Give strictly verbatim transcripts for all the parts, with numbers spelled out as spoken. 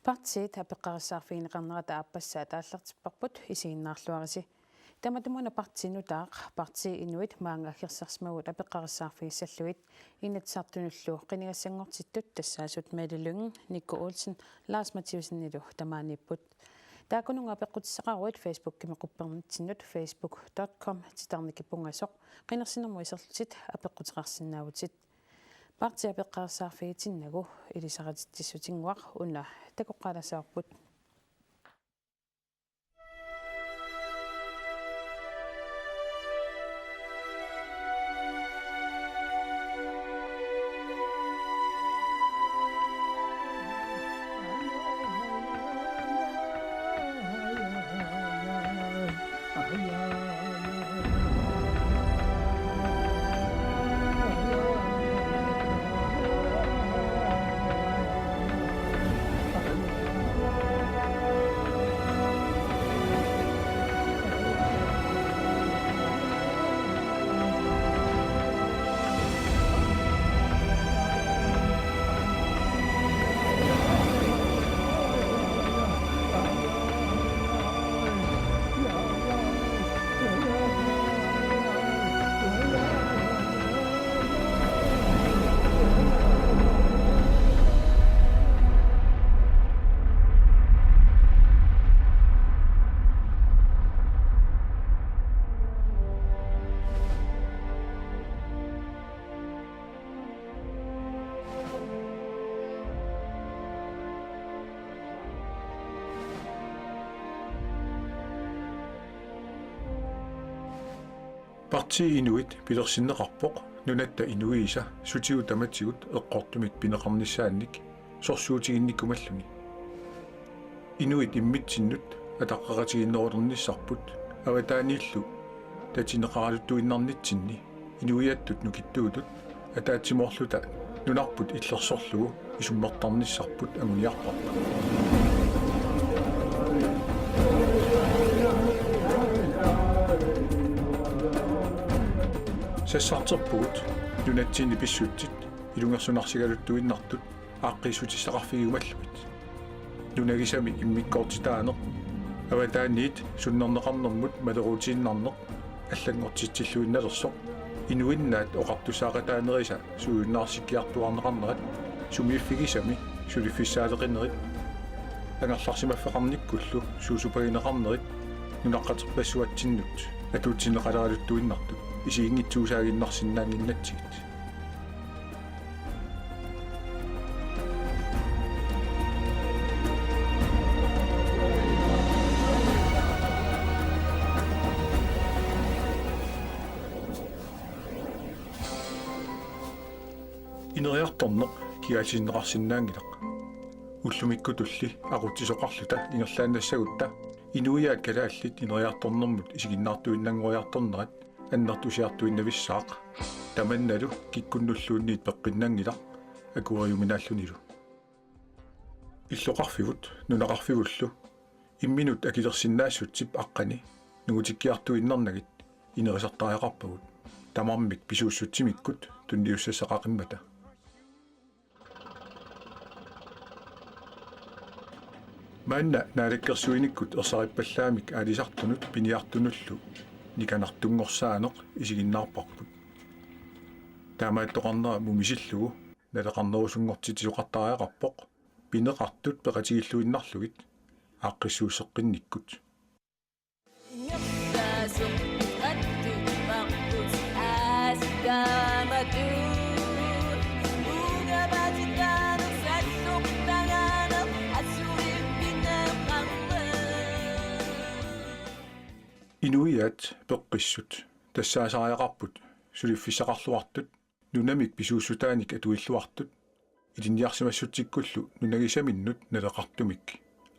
Partiit apeqqarissaarfigineqarnerata aappassaat aallartipparput, isiginnaarluarisi. Tamatumuuna partii nutaaq, Partii Inuit maanga aggersarsimavugut apeqqarissarfigissallugit, Inatsisartunullu qinigassanngortittut tassaasut Mette Lynge, Nico Olsen, Lars Mathiassenilu tamaaniipput. Taakkununnga apeqqutissaqaruit Facebookimi quppernitsinnut facebook dot com titarniki pungasoq qinersinermut iserlutit apeqquteqarsinnaavutit. Partii apeqqarissaarfigitinnagu ilisarititsissutinnguaq una takoqqaalaassavarput. Partii Inuit pilersinneqarpoq nunatta inuiisa sutigut tamatigut eqqortumik pineqarnissaannik sorsuutiginnikkumalluni. Inuit immitsinnut ataqqeqatigiinnerulernissarput avataaniillu tatineqaraluttuinnarnitsinni inuiattut nukittuutut ataatsimoorluta nunarput illersorlugu isummertarnissarput anguniarparput. Sassarterpugut nunatsinni pissutsit ilungersunarsigaluttuinnartut aaqqiissutissaqarfigigumallugit. Nunagisami immikkoortitaaneq, avataaniit sunnerneqarnermut maleruutiinnarneq allanngortitsilluinnalersoq, inuinnaat oqartussaaqataanerisa suujunnaarsikkiartuaarneqarnerat, sumiiffigisami suliffissaaleqinerit, angerlarsimaffeqarnikkullu suusupagineqarnerit nunaqqaterpassuatsinnut atuutsinneqaleraluttuinnartut isiginngitsuusaaginnarsinnaannginnatsigit. Ineriartorneq kigaatissinneqarsinnaanngilaq. Ullumikkutulli aqutsisoqarluta ingerlaannassagutta inuiaat kalaallit ineriartornermut isiginnaartuinnanngoriartornerat annertusiartuinnavissaaq, tamannalu kikkunnulluunniit peqqinnanngilaq akueriuminaallunilu. Illoqarfigut nunaqarfigullu imminut akilersinnaassutsip aqqani nungutikkiartuinnarnagit inerisartariaqarpagut, tamarmik pisuussutsimikkut tunniussassaqaqimmata. Maanna naalakkersuinikkut ersarippallaamik aalisartunut piniartunullu nikanartunngorsaaneq isiginnaarparput. Taamaattoqarnera mumisillugu naleqarnerusunngortitsisoqartariaqarpoq pineqartut peqatigilluinnarlugit aaqqissuusseqqinnikkut. Inuiaat peqqissut tassaasariaqarput suliffissaqarluartut, nunamik pisuussutaanik atuilluartut, ilinniarsimassutsikkullu nunagisaminnut naleqartumik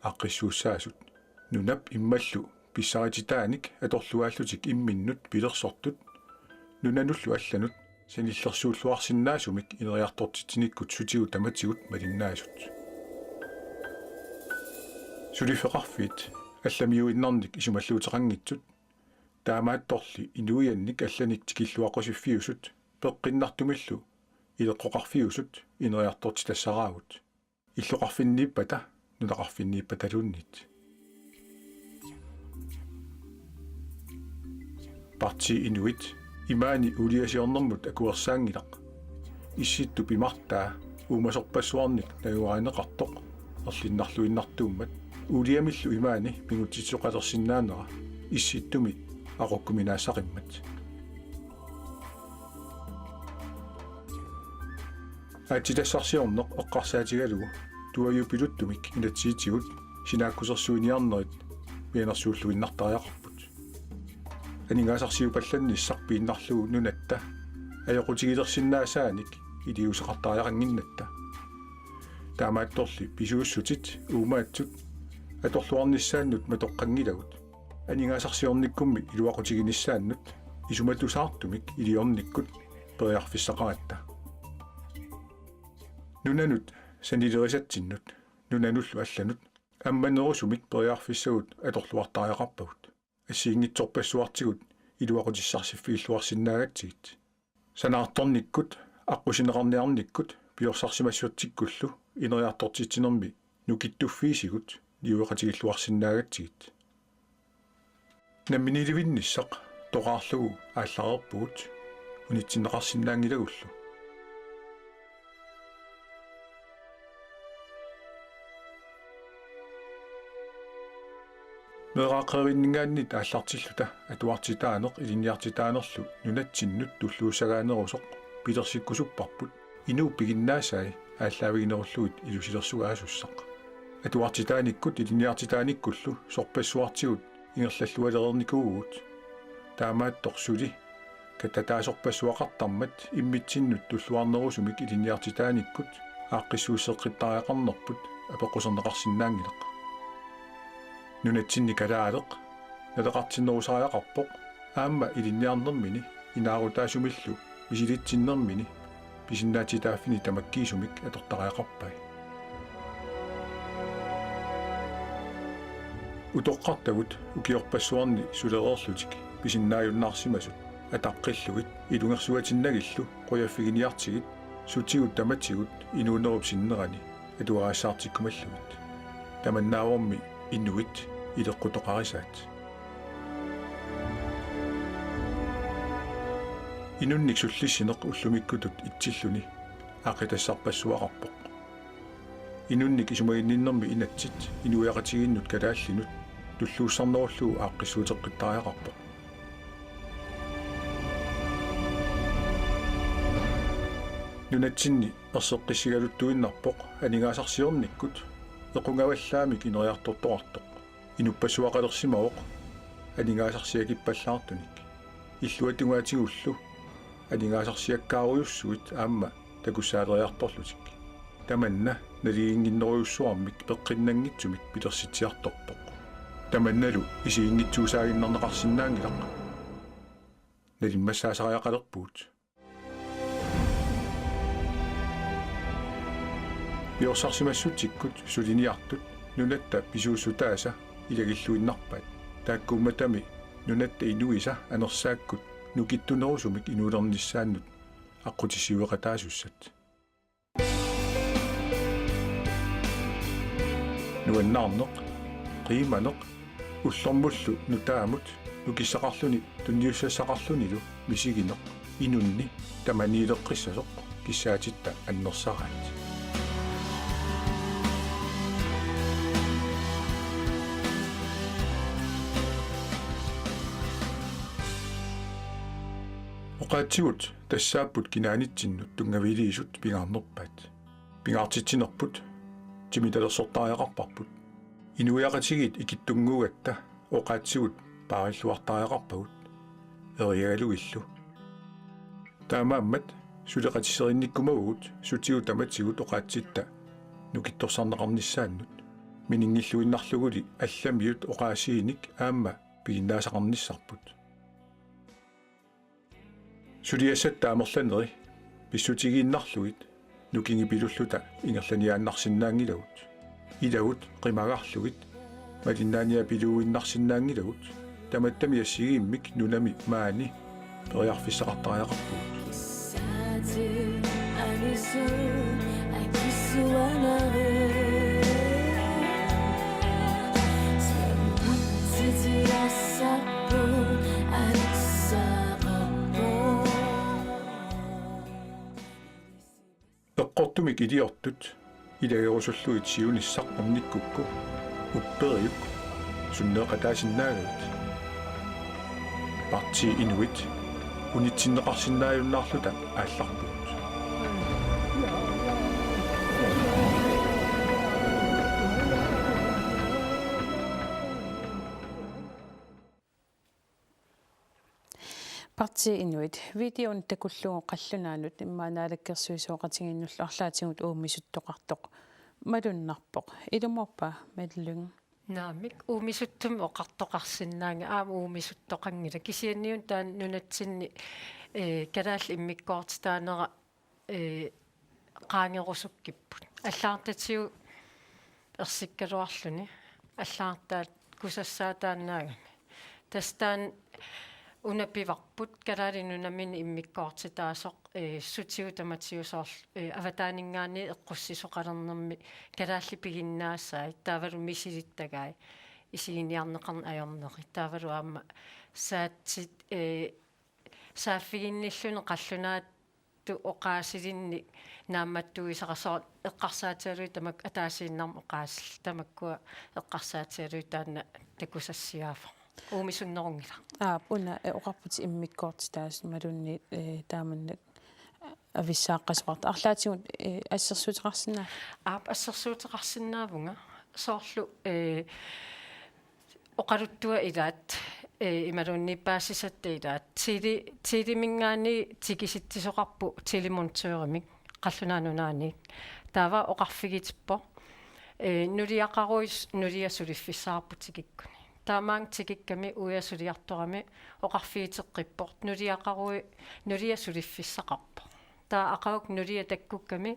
aaqqissuussaasut, nunap immallu pissarititaanik atorluaallutik imminnut pilersortut, nunanullu allanut sanillersuulluarsinnaasumik ineriartortitsinikkut sutigut tamatigut malinnaasut. Suliffeqarfiit allamiuinnarnik isumalluuteqanngitsut, taamaattorli inuiannik allanik tikilluaqqusiffiusut peqqinnartumillu ileqqoqarfiusut ineriartortitassaraagut. Illoqarfinniippata nunaqarfinniippataluunniit. Partii Inuit imaani uuliasiornermut akuersaanngilaq. Issittup imartaa uumasorpassuarnik najugarineqartoq erlinnarluinnartuummat uuliamillu imaani pingutsitsisoqalersinnaanera Issittumi aqukkuminaassaqimmat. Aatsitassarsiorneq eqqarsaatigalugu tuajupiluttumik inatsisitigut sinaakkusersuiniarnerit mianersuulluinnartariaqarput. Aningaasarsiupallannissaq piinnarlugu nunatta ajoqutigilersinnaasaanik iliuuseqartariaqannginnatta. Taamaattorli pisuussutit uumaatsut atorluarnissaannut matoqqanngilagut. Aningaasarsiornikkummi iluaqutiginissaannut isumatusaartumik iliornikkut periarfissaqaratta. Nunanut sanilerisatsinnut nunanullu allanut ammanerusumik periarfissagut atorluartariaqarpagut. Assigiinngitsorpassuartigut iluaqutissarsiffigilluarsinnaagatsigit. Sanaartornikkut, aqqusineqarniarnikkut piorsarsimassutsikkullu ineriartortitsinermi nukittuffiisigut niueqatigilluarsinnaagatsigit. Namminiilivinnissaq toqaarlugu aallareerpugut unitsinneqarsinnaanngilagullu. Meeraaqqerivinninngaanniit aallartilluta atuartitaaneq ilinniartitaanerlu nunatsinnut tulluussagaanerusoq pilersikkusupparput inuup piginnaasai aallaaviginerullugit ilusilersugaasussaq. Atuartitaanikkut ilinniartitaanikkullu sorpassuartigut ingerlallualereernikuuvugut. Taamaattoq suli kattataasorpassuaqartarmat immitsinnut tulluarnerusumik ilinniartitaanikkut aaqqissuusseqqittariaqarnerput apeqquserneqarsinnaanngilaq. Nunatsinni kalaaleq naleqartinnerusariaqarpoq aamma ilinniarnermini inaarutaasumillu misilitsinnermini pisinnaatitaaffini tamakkiisumik atortariaqarpai. Utoqqartavut ukiorpassuarni sulereerlutik pisinnaajunnaarsimasut ataqqillugit ilungersuatinnagillu qujaffiginiartigit sutigut tamatigut inuunerup sinnerani atugarissaartikkumallugit. Tamannaavormi inuit ileqqutoqarisaat. Inunnik sullissineq ullumikkutut itsilluni aaqqitassarpassuaqarpoq. Inunnik isumaginninnermi inatsit inuiaqatigiinnut kalaallinut tulluussarnerullugu aaqqissuuteqqittariaqarpoq. Nunatsinni erseqqissigaluttuinnarpoq aningaasarsiornikkut equngavallaamik ineriartortoqartoq. Inuppassuaqalersimavoq aningaasarsiakippallaartunik. Illuatungaatigullu aningaasarsiakkaarujussuit aamma takussaaleriartorlutik. Tamanna naligiinnginnerujussuarmik peqqinnanngitsumik pilersitsiartorpoq. Tamannalu isiginngitsuusaaginnarneqarsinnaanngilaq. Nalimmassaasariaqalerpugut. Piorsarsimassutsikkut suliniartut nunatta pisuussutaasa ilagilluinnarpaat. Taakkuummatami nunatta inuisa anersaakkut nukittunerusumik inuulernissaannut aqqutissiueqataasussat. Nuannaarneq, qiimaneq, ullormullu nutaamut nukissaqarluni tunniussassaqarlunilu misigineq inunni tamaniileqqissasoq kissaatitta annersaraat. Oqaatsigut tassaapput kinaanitsinnut tunngaviliisut pingaarnerpaat. Pingaartitsinerput timitalersortariaqarparput. Inuiaqatigiit ikittunnguugatta oqaatsigut paarilluartariaqarpagut eriagalugillu. Taamaammat suleqatisserinnikkumavugut sutigut tamatigut oqaatsitta nukittorsarneqarnissaannut. Mininngilluinnarluguli allamiut oqaasiinik aamma piginnaasaqarnissarput. Suliassatta amerlaneri pissutigiinnarlugit nukinngipilulluta ingerlaniaannarsinnaanngilagut. Ilagut qimagarlugit malinnaaniapiluuinnarsinnaanngilagut. Tamattami assigiimmik nunami maani periarfissaqartariaqarpugut. Saatit anisoq akissuanari. Tumik iliortut ilagerusullugit siunissaq ornikkukku upperiuk sunneeqataasinnaagavit? Partii Inuit unitsinneqarsinnaajunnaarluta aallarpugut. Partii Inuit videonik takullugu qallunaanut immaqa naalakkersuisooqatigiinnullu arlaatigut uumisuttoqartoq malunnarpoq. Ilumoorpa Mette Lynge? Naamik, uumisuttumik oqartoqarsinnaanngilaq, aamma uumisuttoqanngilaq. Kisianniuna taanna nunatsinni, ee, kalaallit immikkoortitaanera, ee, qaangerusukkipput. Allagartatigut ersikkaluarluni. Allagartaat kusassaataannaagami. Tassa taanna una pivarput, Kalaallit Nunaanni immikkoortitaasoq, ee, sutigut tamatigut soorlu, ee, avataaninngaanniit eqqussisoqalernermi kalaallit piginnaasai, taavalu misilittagai isiginiarneqarneq ajorneri. Taavalu aamma saatsit, ee, saaffiginnilluni qallunaatut oqaasilinnik naammattuisaqarsoq eqqarsaatigalugit tamakku ataasiinnarmik oqaasillit, tamakkua eqqarsaatigalugit taanna takusassiaavoq. Uumisunnerunngilaq. Aap, una, ee, oqarputit immikkoortitaasut imaluunniit, ee, taamannak avissaaqqasoqartoq. Arlaatigut, ee, assersuuteqarsinnaa-? Aap, assersuuteqarsinnaavunga. Soorlu, ee, oqaluttuat ilaat, ee, imaluunniit paasisatta ilaat. Tele-, Teleminngaanniit tikisitsisoqarpoq telemontørimik Qallunaat Nunaanniit. Taava oqarfigitippoq, ee, nuliaqaruit nulia suliffissaqarpoq tikikkuni. Taamaammat tikikkami uia suliartorami oqarfigiteqqippoq, nuliaqaruit nulia suliffissaqarpoq. Taava aqagu nulia takkukkami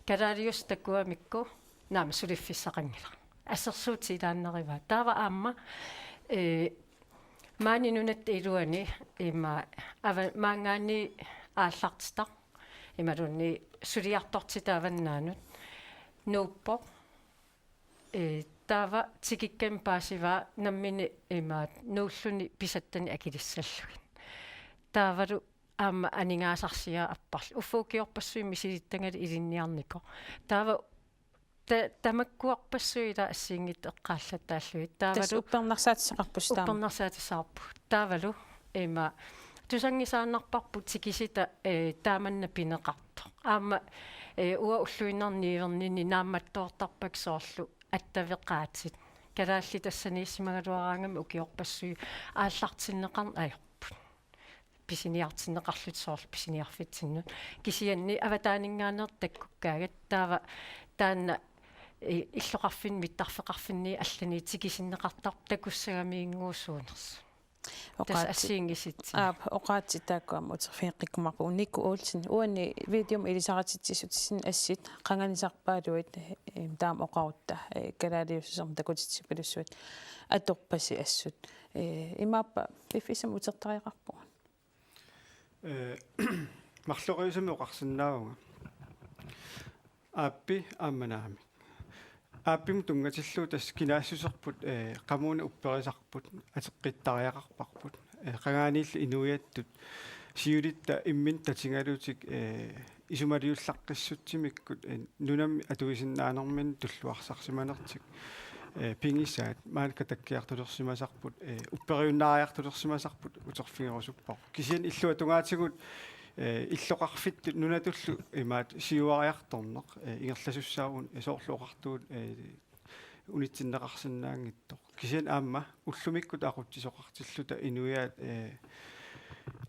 kalaaliusoq takugamikku, naamik, suliffissaqanngilaq. Assersuutit ilaannaruit. Taava aamma, ee, maani nunatta iluani ima ava-, maanngaanniit aallartitaq imaluunniit suliartortitaq avannaanut nuuppoq. Ee, taava tikikkami paasivaa nammineq imaattoq nuulluni pisattanik akilissallugit. Taavalu aamma aningaasarsiaa apparluni. Uffa ukiorpassuit misilittagalugit ilinniarnikoq. Taava ta-, tamakkuarpassuit ila assigiinngitsut eqqaallattaallugit. Tassa taavalu uppernarsaatissaqarpusi taama? Uppernarsaatissaqarpugut. Taavalu ima tusanngisaannarparput tikisita, ee, taamanna pineqartoq. Aamma, ee, uanga ulluinnarni niuerninni naammattoortarpakka soorlu attaveqaatit. Kalaallit tassaniissimagaluaraangamik ukiorpassuit aallartinneqarneq ajorput. Pisiniartinneqarlutik soorlu pisiniarfitsinnut. Kisianni avataaninngaanneertut takkukkaangat, taava taanna i-, illoqarfinni mittarfeqarfinni allani tikisinneqartarpoq takussagamiinnguusuunersut. Tassa oqaatsit-, assigiinngitsut. Aap, oqaatsit taakku aamma uterfigeqqikkumaarpagut. Niku Olsen, uani videomik ilisaritsitsissutisinnit assit qanganisarpaaluit, eh, taama oqarutta, eh, kalaaliussusermut takutitsippalussuit atorpasi assut. Eh, imaappa piffissami utertariaqarpugut? Ee, marloriaaseq oqarsinnaavunga. Aappi aamma naamik. Aappimut tunngatillugu tassa kinaassuserput, ee, qamuuna upperisarput, ateqqittariaqarparput. Ee, qangaaniillu inuiattut siulitta imminnut tatigalutik, ee, isumaliullaqqissutsimikkut, ee, nunammi atuisinnaanerminni tulluarsarsimanertik, ee, pigisaat maani katakkiartulersimasarput, ee, upperiunnaariartulersimasarput uterfigerusupparput. Kisianni illuatungaatigut, ee, illoqarfittut nunatullu imaattoq siuariartorneq, ee, ingerlasussaavugut, ee, soorlu oqartugut, ee, unitsinneqarsinnaanngitsoq. Kisianni aamma ullumikkut aqutsisoqartilluta inuiaat, ee,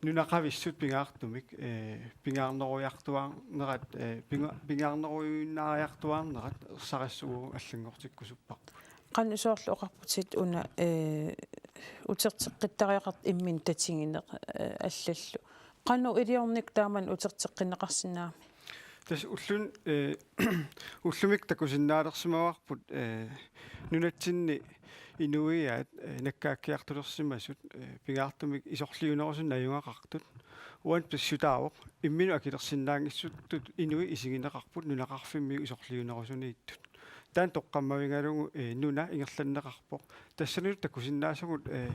nunaqavissut pingaartumik, ee, pingaarneruiartuaarnerat, ee, pinga-, pingaarneruinnaariartuaarnerat ersarissuuvugut allanngortikkusupparput. Qanoq soorlu oqarputit una, ee, uterteqqittariaqartoq imminut tatigineq, ee, allallu. Qanoq iliornikkut taamani uterteqqinneqarsinnaammat? Tassa ullun-, ee, ullumikkut takusinnaalersimavarput, ee, nunatsinni inuiaat, ee, nakkaakkiartulersimasut, ee, pingaartumik isorliunerusunik najugaqartut. Uani pissutaavoq, imminut akilersinnaanngitsutut inuit isigineqarput nunaqarfimmiut isorliunerusuniittut. Taanna toqqammavigalugu, ee, nuna ingerlanneqarpoq. Tassanilu takusinnaasagut, ee,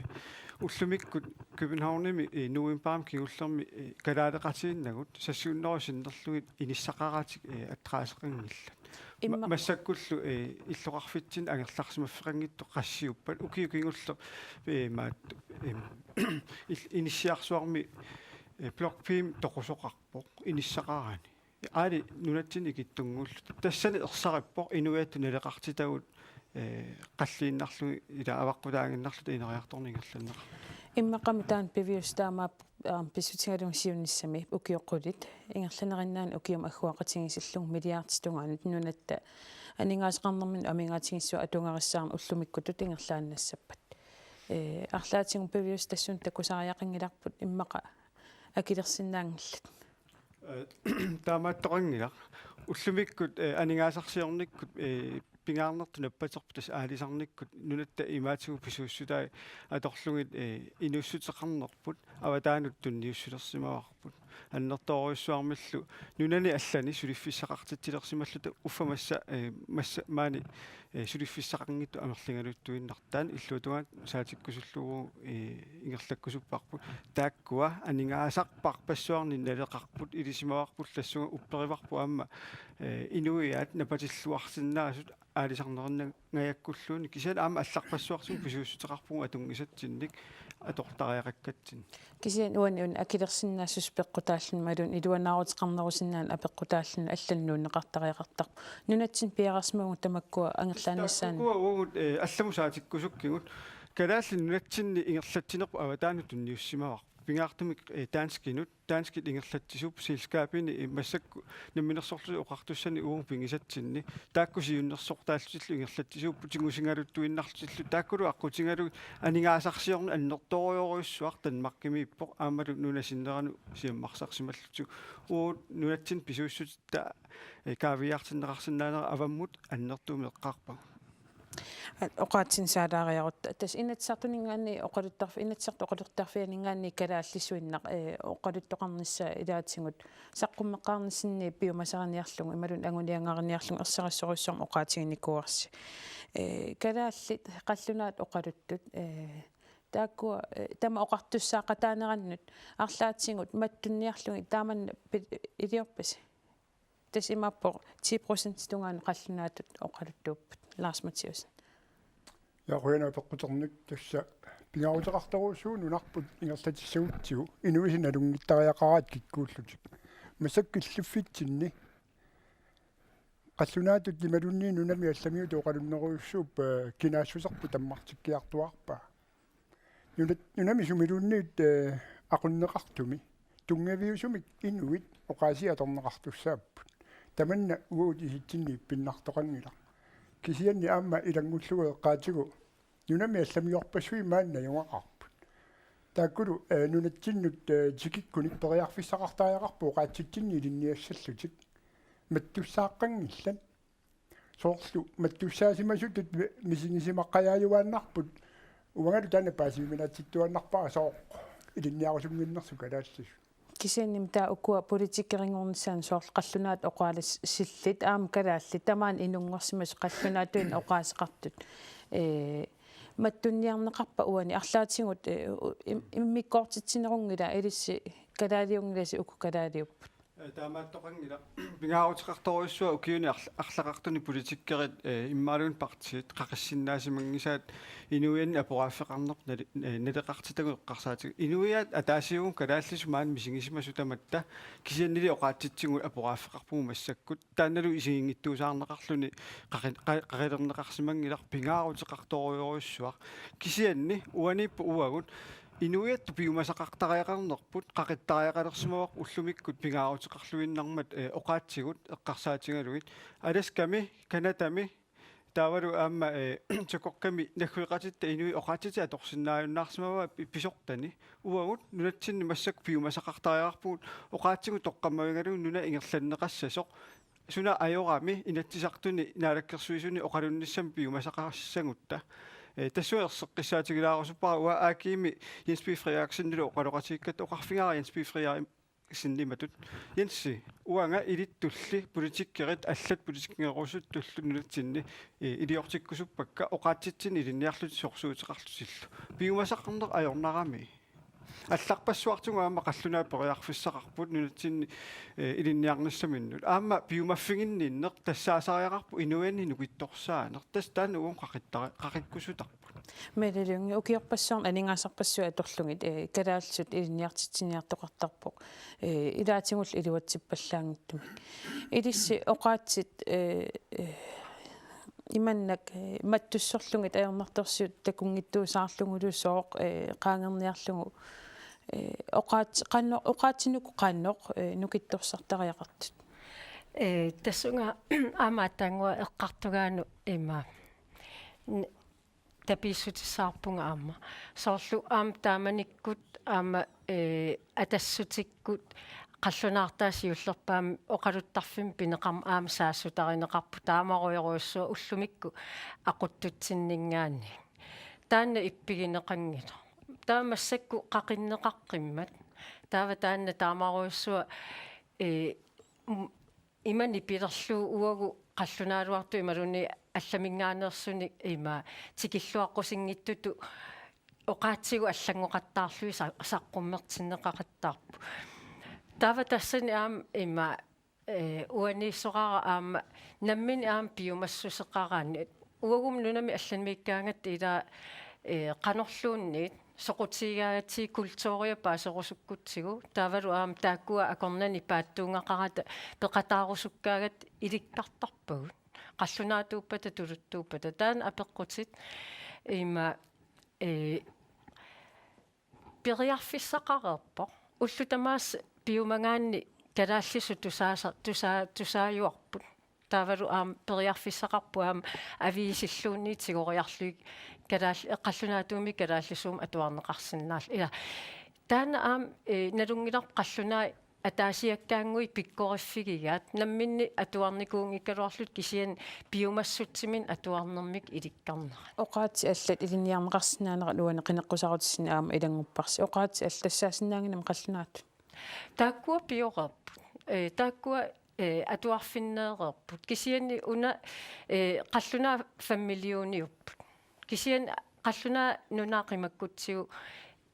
Ullumikkut Københavnimi, eh, novembarimi kingullermi, eh, kalaaleqatiinnagut seks hundrede sinnerlugit inissaqaratik, eh, adresseqanngillat. Ma-, Imma- massakkullu, eh, illoqarfitsinni angerlarsimaffeqanngitsut qassiuppat ukiut kingulleq, eh, maat, em, il-, inissiarsuarmi, eh, Blok B-mi toqusoqarpoq inissaqarani. Aali nunatsinni ikittunnguullutik. Tassani ersarippoq inuiattut naleqartitagut, eh, qalliinnarlugit ila avaqqutaaginnarlutik ineriartorneq ingerlanneqartut. Immaqami taanna piviusoq taamaappoq, aam, pissutigalugu siunissami ukiut qulit ingerlaneriinnaanni ukiumut agguaqatigiissillugu milliardit tungaanut nunatta aningaasaqarnermut amigaatigissua atugarissaarneq ullumikkutut ingerlaannassappat. Eh, arlaatigut piviusoq tassunga takusariaqanngilarput immaqa akilersinnaanngillat. Eh, taamaattoqanngilaq. Ullumikkut, eh, aningaasarsiornikkut, eh, pingaarnertut nappaterput tassa aalisarnikkut nunatta imaatigut pisuussutai atorlugit, eh, inuussuteqarnerput avataanut tunniussulersimavarput. Annertoorujussuarmillu nunani allani suliffissaqartitsilersimalluta uffa massa, eh, massa maani, eh, suliffissaqanngitsut amerligaluttuinnartut. Taanna illuatungaanut saatikkusullugu, eh, ingerlakkusupparput. Taakkua aningaasarpassuarnik naleqarput ilisimavarput tassunga upperivarput aamma, eh, inuiaat napatilluarsinnaasut aalisarnerinngajakkulluunniit kisianni aamma allarpassuartigut pisuussuteqarpugut atunngisatsinnik atortariaqakkatsinnik. Kisianni uani una akilersinnaassuseq peqqutaalluni imaluunniit iluanaaruteqarnerusinnaanera peqqutaalluni allanut nuunneqartariaqartarpoq. Nunatsinni piareersimavugut tamakkua angerlaannissaannut. Taakkua uagut, eh, allamut saatikkusukkigut. Kalaallit Nunatsinni ingerlatsinerput avataanut tunniussimavarput. Pingaartumik, eh, danskinut, danskit ingerlatsisuupput selskabini, eh, massakkut Namminersorlutik Oqartussanit uagut pigisatsinni. Taakku siunnersortaallutillu ingerlatsisuupput tigusigaluttuinnarlutillu. Taakkulu aqqutigalugit aningaasarsiorneq annertoorujorujussuaq Danmarkimiippoq aammalu nunap sinneranut siammarsarsimallutigu. Uagut nunatsinni pisuussutitta, eh, kaaviiaartinneqarsinnaanera avammut annertuumik eqqaarpagut. Oqaatsinik saalaariarutta. Tassa Inatsisartuninngaanniit oqaluttarfi-, Inatsisartut oqaluttarfianinngaanniit kalaallisuinnaq, eh, oqaluttoqarnissaa ilaatigut saqqummeqqaarnissinni piumasariniarlugu imaluunniit anguniagariniarlugu ersarissorujussuarmik oqaatiginikuuarsi. Eh, kalaallit qallunaatut oqaluttut, eh, taakkua, eh, tamaat oqartussaaqataanerannut arlaatigut mattunniarlugit taamanna pi-, iliorpisi? Tassa imaappoq ti procent tungaanut qallunaatut oqaluttuupput. Lars Mathiassen. Ja, qujanaq apeqquternik. Tassa pingaaruteqartorujussuuvoq nunarput ingerlatissagutsigu inuisa nalunngittariaqaraat kikkuullutik. Massakkut killiffitsinni qallunaatut imaluunniit nunami allamiutut oqalunnerujussuup, eh, kinaassuserput tammartikkiartuaarpaa. Nunat-, nunami sumiluunniit, eh, aqunneqartumi tunngaviusumik inuit oqaasii atorneqartussaapput. Tamanna uagut isitsinni ippinnartoqanngilaq. Kisianni aamma ilanngullugu eqqaatigu nunami allamiorpassuit maani najugaqarput. Taakkulu, eh, nunatsinnut, eh, tikikkunik periarfissaqartariaqarput oqaatsitsinni ilinniassallutik. Mattussaaqqanngillat. Soorlu mattussaasimasutut mi-, misigisimaqqajaajuaannarput uangalu taanna paasiuminaatsittuaannarpara sooq ilinniarusunnginnersut kalaallisut. Kisiannimi taava ukua politikerinngornissaannut soorlu qallunaatut oqaluusillit aamma kalaallit tamaani inunngorsimasut qallunaatuinnaq oqaaseqartut. Eh, mattunniarneqarpa uani arlaatigut, eh, u-, im-, immikkoortitsinerunngilaq ilissi kalaaliunngilasi uku kalaaliupput. Eh, taamaattoqanngilaq. Pingaaruteqartorujussuaq ukiuni arl-, arlaqartuni politikerit, eh, immaaluunniit partiit qaqissinnaasimanngitsaat inuiannit aporaaffeqarnerput nali-, eh, naleqartitagut eqqarsaatigaat. Inuiaat ataasiugut kalaallisut maani misigisimasut tamatta kisiannili oqaatsitsigut aporaaffeqarpugut massakkut. Taannalu isiginngitsuusaarneqarluni qaqi-, qa-, qaqilerneqarsimanngilaq pingaaruteqartorujorujussuaq. Kisianni uaniippoq uagut inuiattut piumasaqartariaqarnerput qaqittariaqalersimavarput ullumikkut pingaaruteqarluinnarmat, eh, oqaatsigut eqqarsaatigalugit. Alaskami, Canadami, taavalu aamma, eh, Takokkami naggueqatitta inuit oqaatsitik atorsinnaajunnaarsimavaat pi-, pisortani. Uagut nunatsinni massakkut piumasaqartariaqarpugut oqaatsigut toqqammavigalugit nuna ingerlanneqassasoq. Suna ajorami Inatsisartuni Naalakkersuisuni oqalunnissamut piumasaqarissagutta. Eh, tassunga erseqqissaatigilaarusuppara uanga A G-mi Jens B. Frederiksenillu oqaloqatigigatta oqarfigaara Jens B. Frederik-, sinnimatut. Jensi, uanga ilittulli politikkerit allat politikkerusuttullu nunatsinni, eh, iliortikkusuppakka oqaatsitsinni ilinniarlutik sorsuuteqarlutillu. Piumasaqarneq ajornarami. Allarpassuartigut aamma qallunaat periarfissaqarput nunatsinni, eh, ilinniarnissaminnut. Aamma piumaffiginninneq tassaasariaqarpoq inuianni nukittorsaaneq. Tassa taanna uagut qaqittara-, qaqikkusutarput. Mette Lynge, ukiorpassuarni aningaasarpassuit atorlugit, eh, kalaallisut ilinniartitsiniartoqartarpoq, eh, ilaatigullu iluatsippallaanngitsumik. Ilissi oqaatsit, eh, eh, imannak, eh, mattussorlugit ajornartorsiut takunngittuusaarlugulu sooq, eh, qaangerniarlugu, eh, oqaat-, qanno-, oqaatsinik qanoq, eh, nukittorsartariaqartut? Eh, tassunga aamma taanngua eqqartugaanut ima. N-, tapiissutissaarpunga aamma. Soorlu aamma taamanikkut aamma, eh, Atassutikkut qallunaartaat siullerpaamik oqaluttarfimmik pineqarmat aamma saassutarineqarpoq taamarujorujussuaq ullumikkut aqutsutsinninngaanniit. Taanna ippigineqanngilaq. Taava massakkut qaqinneqaqqimmat. Taava taanna taamarujussuaq, eh, m-, ima nipilerlugu uagut qallunaaluartut imaluunniit allaminngaanneersunik ima tikilluaqqusinngitsutut oqaatsigut allanngoqattaarlugit sa-, saqqummertinneqaqattaarput. Taava tassani aamma ima, eh, uaniissoqara aamma nammineq aamma piumassuseqaraanni. Uagummi nunami allamiikkaangatta ila, eh, qanorluunniit soqutigigaangatsigit kulturia paaserusukkutsigu. Taavalu aamma taakkua akornanni paatsuungaqarata peqataarusukkaangatta ilikkartarpagut. Qallunaatuuppata, tuluttuuppata. Taanna apeqqutit ima, eh, periarfissaqareerpoq. Ullut tamaasa piumagaanni kalaallisut tusaasa-, tusaa-, tusaajuarput. Taavalu aamma periarfissaqarpoq aamma aviisilluunniit tigoriarlugit kalaal-, qallunaatuumik kalaallisuumik atuarneqarsinnaalluni. Ila. Taanna aamma, eh, nalunngilarput qallunaat ataasiakkaannguit pikkoriffigigaat namminneq atuarnikuunngikkaluarlutik kisianni piumassutsiminnik atuarnermik ilikkarnerat. Oqaatsit allat ilinniarneqarsinnaanerat uani qineqqusaarutissinni aamma ilanngupparsi. Oqaatsit allat tassaasinnaannginnami qallunaatut? Taakkua pioreerput. Eh, taakkua, eh, atuarfinneereerput. Kisianni una, eh, qallunaat fem millioniupput. Kisianni qallunaat nunaa qimakkutsigu,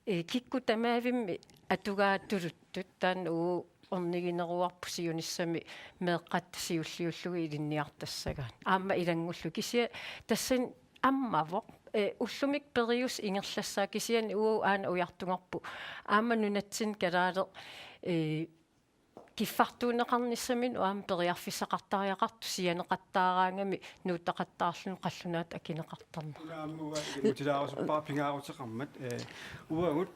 eh, kikkut tamaavimmik atugaat tuluttut taanna uagut ornigineruarput siunissami meeqqat siulliullugit ilinniartassagaat. Aamma ilanngullugit kisianni tassani ammavoq, eh, ullumikkut periuseq ingerlassaaq kisianni uagut aana ujartugarput. Aamma nunatsinni kalaaleq, eh, kiffartuunneqarnissaminut aamma periarfissaqartariaqartoq sianeqattaaraangami nuuttaqattaarluni qallunaatut akineqartarnerat. Una aamma uanga ilumotilaarusuppara pingaaruteqarmat, eh, uagut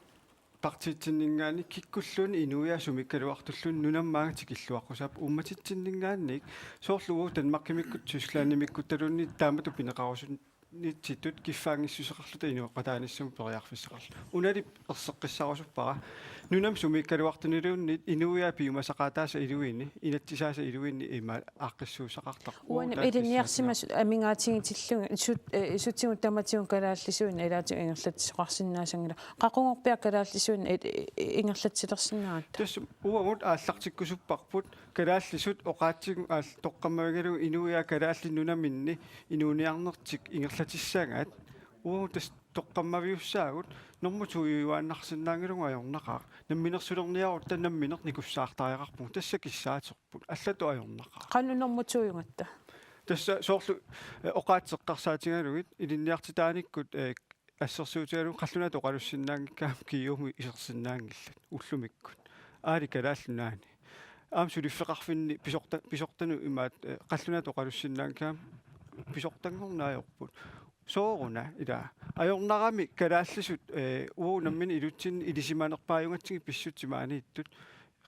partiitsinninngaanniit kikkulluunniit inuiaat sumiikkaluartulluunniit nunammaanga tikilluaqqusaapput uummatitsinninngaanniit soorlu uagut Danmarkimikkut Tysklandimikkuttaluunniit taamatut pineqarusun- nitsitut kiffaanngissuseqarluta inooqataanissamut periarfissaqarluta. Unali erseqqissarusuppara. Nunami sumiikkaluartuniluunniit inuiaat piumasaqaataasa iluini, inatsisaasa iluini ima aaqqissuussaqartarpoq. Uani ilinniarsimasut amigaatigitillugu sut-, eh, sutigut tamatigut kalaallisuinnaq ilaatigut ingerlatsisoqarsinnaassanngilaq. Qaqugorpiaq kalaallisuinnaq i-, i-, ingerlatsilersinnaagatta? Tassa uagut aallartikkusupparput kalaallisut oqaatsigut aal-, toqqammavigalugu inuiaat kalaallit nunaminni inuuniarnertik ingerlatissagaat. Uagut tassa toqqammaviussaagut normu to-jujuaannarsinnaanngilagut ajornaqaaq. Namminersulerniarutta nammineq nikussaartariaqarpugut. Tassa kissaaterput. Allatut ajornaqaaq. Qanoq normu to-jugatta? Tassa soorlu, eh, oqaatsit eqqarsaatigalugit ilinniartitaanikkut, eh, assersuutigalugu qallunaatut oqalussinnaanngikkaat kiiumut isersinnaanngillat ullumikkut. Aali Kalaallit Nunaanni. Aamma suliffeqarfinni pisorta-, pisortanut imaat, eh, qallunaatut oqalussinnaanngikkaat pisortanngorneq ajorput. Sooruna ila. Ajornarami kalaallisut, eh, uagut nammineq ilutsinni ilisimanerpaajugatsigit pissutsit maaniittut.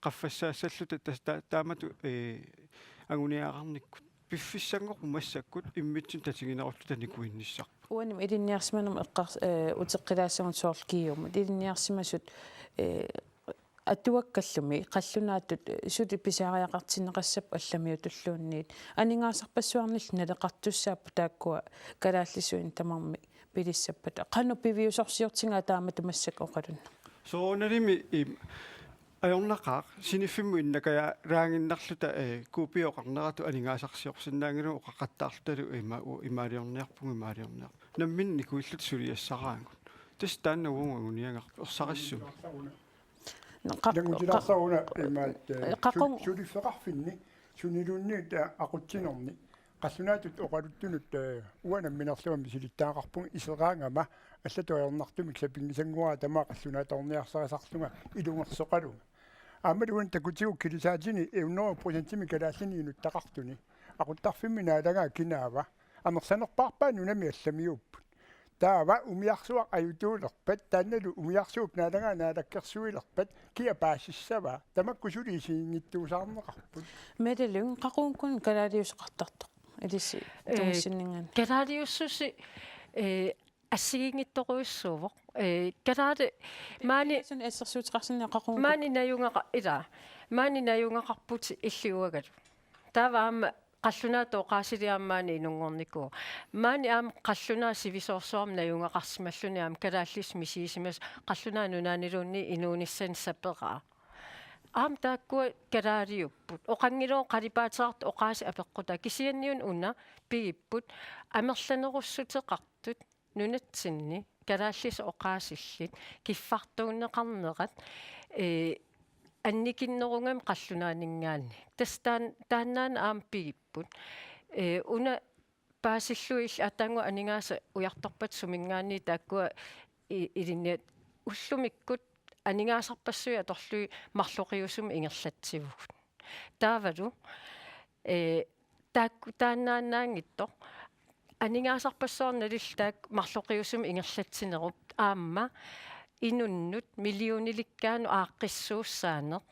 Qaffassaassalluta tas-, ta-, taamatut, eh, anguniagaqarnikkut. Piffissanngorput massakkut immitsinnut tatiginerulluta nikuinnissarput. Uanimi ilinniarsimanermut eqqars-, eh, uteqqilaassagut soorlu kiiumut. Ilinniarsimasut, eh, atuakkallumi qallunaatut, eh, suli pisariaqartinneqassapput allamiutulluunniit. Aningaasarpassuarnillu naleqartussaapput taakkua kalaallisuinnaq tamarmik pilissappata. Qanoq piviusorsiortigaat taamatut massakkut oqalunneq? Soorunalimi im-, Ajornaqaaq, siniffimmut innakajaaraaginnarluta, eh, kuupioqarneratut aningaasarsiorsinnaanngilagut oqaqattaarlutalu ima-, u-, imaaliorniarpugut, imaaliorniarpugut. Nammineq nikuilluta suliassaraagut. Tassa taanna uagut anguniagarput ersarissumik. Qa-, Ilanngutilaarsaruna qa-, imaat, eh, qaqun- su-, suliffeqarfinni, suniluunniit, eh, aqutsinerni. Qallunaatut oqaluttunut, eh, uanga namminerlunga misilittagaqarpunga iseraangama allatut ajornartumik sapinngisannguara tamaat qallunaatoorniarsarisarlunga ilungersoqalunga. Aammalu una takutigut kilisaatini hundrede procentimik kalaallinik inuttaqartuni. Aquttarfimmi naalagaa kinaava? Amerlanerpaarpaat nunami allamiuupput. Taava umiarsuaq ajutuulerpat, taannalu umiarsuup naalagaa naalakkersuilerpat, kia paasissavaa? Tamakku suli isiginngitsuusaarneqarput. Mette Lyng, qaqugukkut kalaaliuseqartartoq? Ilissi Ee, tungissinninngaanniit. Kalaaliussusi, ee, assigiinngitsorujussuuvoq. Ee, kalaali-, maani Sun assersuuteqarsinnaavoq qaqugukkut. Maani najugaqar-, ila. Maani najugaqarputit illit uangalu. Taava aamma qallunaatut oqaasiliaq aamma maani inunngornikuuvoq. Maani aamma qallunaat sivisoorsuarmik najugaqarsimalluni aamma kalaallisut misigisimasut qallunaat nunaanniluunniit inuunissani saperaa. Aamma taakkua kalaaliupput. Oqanngilaq qalipaateqartut oqaasii apeqqutaa. Kisianniuna una pigipput amerlanerussuteqartut nunatsinni kalaallisut oqaasillit kiffartuunneqarnerat, ee, annikinnerugami qallunaaninngaanniit. Tassa taan-, taannaana aamma pigipput. Ee, una paasillugit illit ataannguaq aningaasat ujartorpatit suminngaanniit taakkua i-, ilinniat ullumikkut aningaasarpassuit atorlugit marloqiusumik ingerlatsivugut. Taavalu, ee, taakku taannaannaanngitsoq aningaasarpassuarnillu taakku marloqiusumik ingerlatsinerup aamma inunnut millionilikkaanut aaqqissuussaaneq.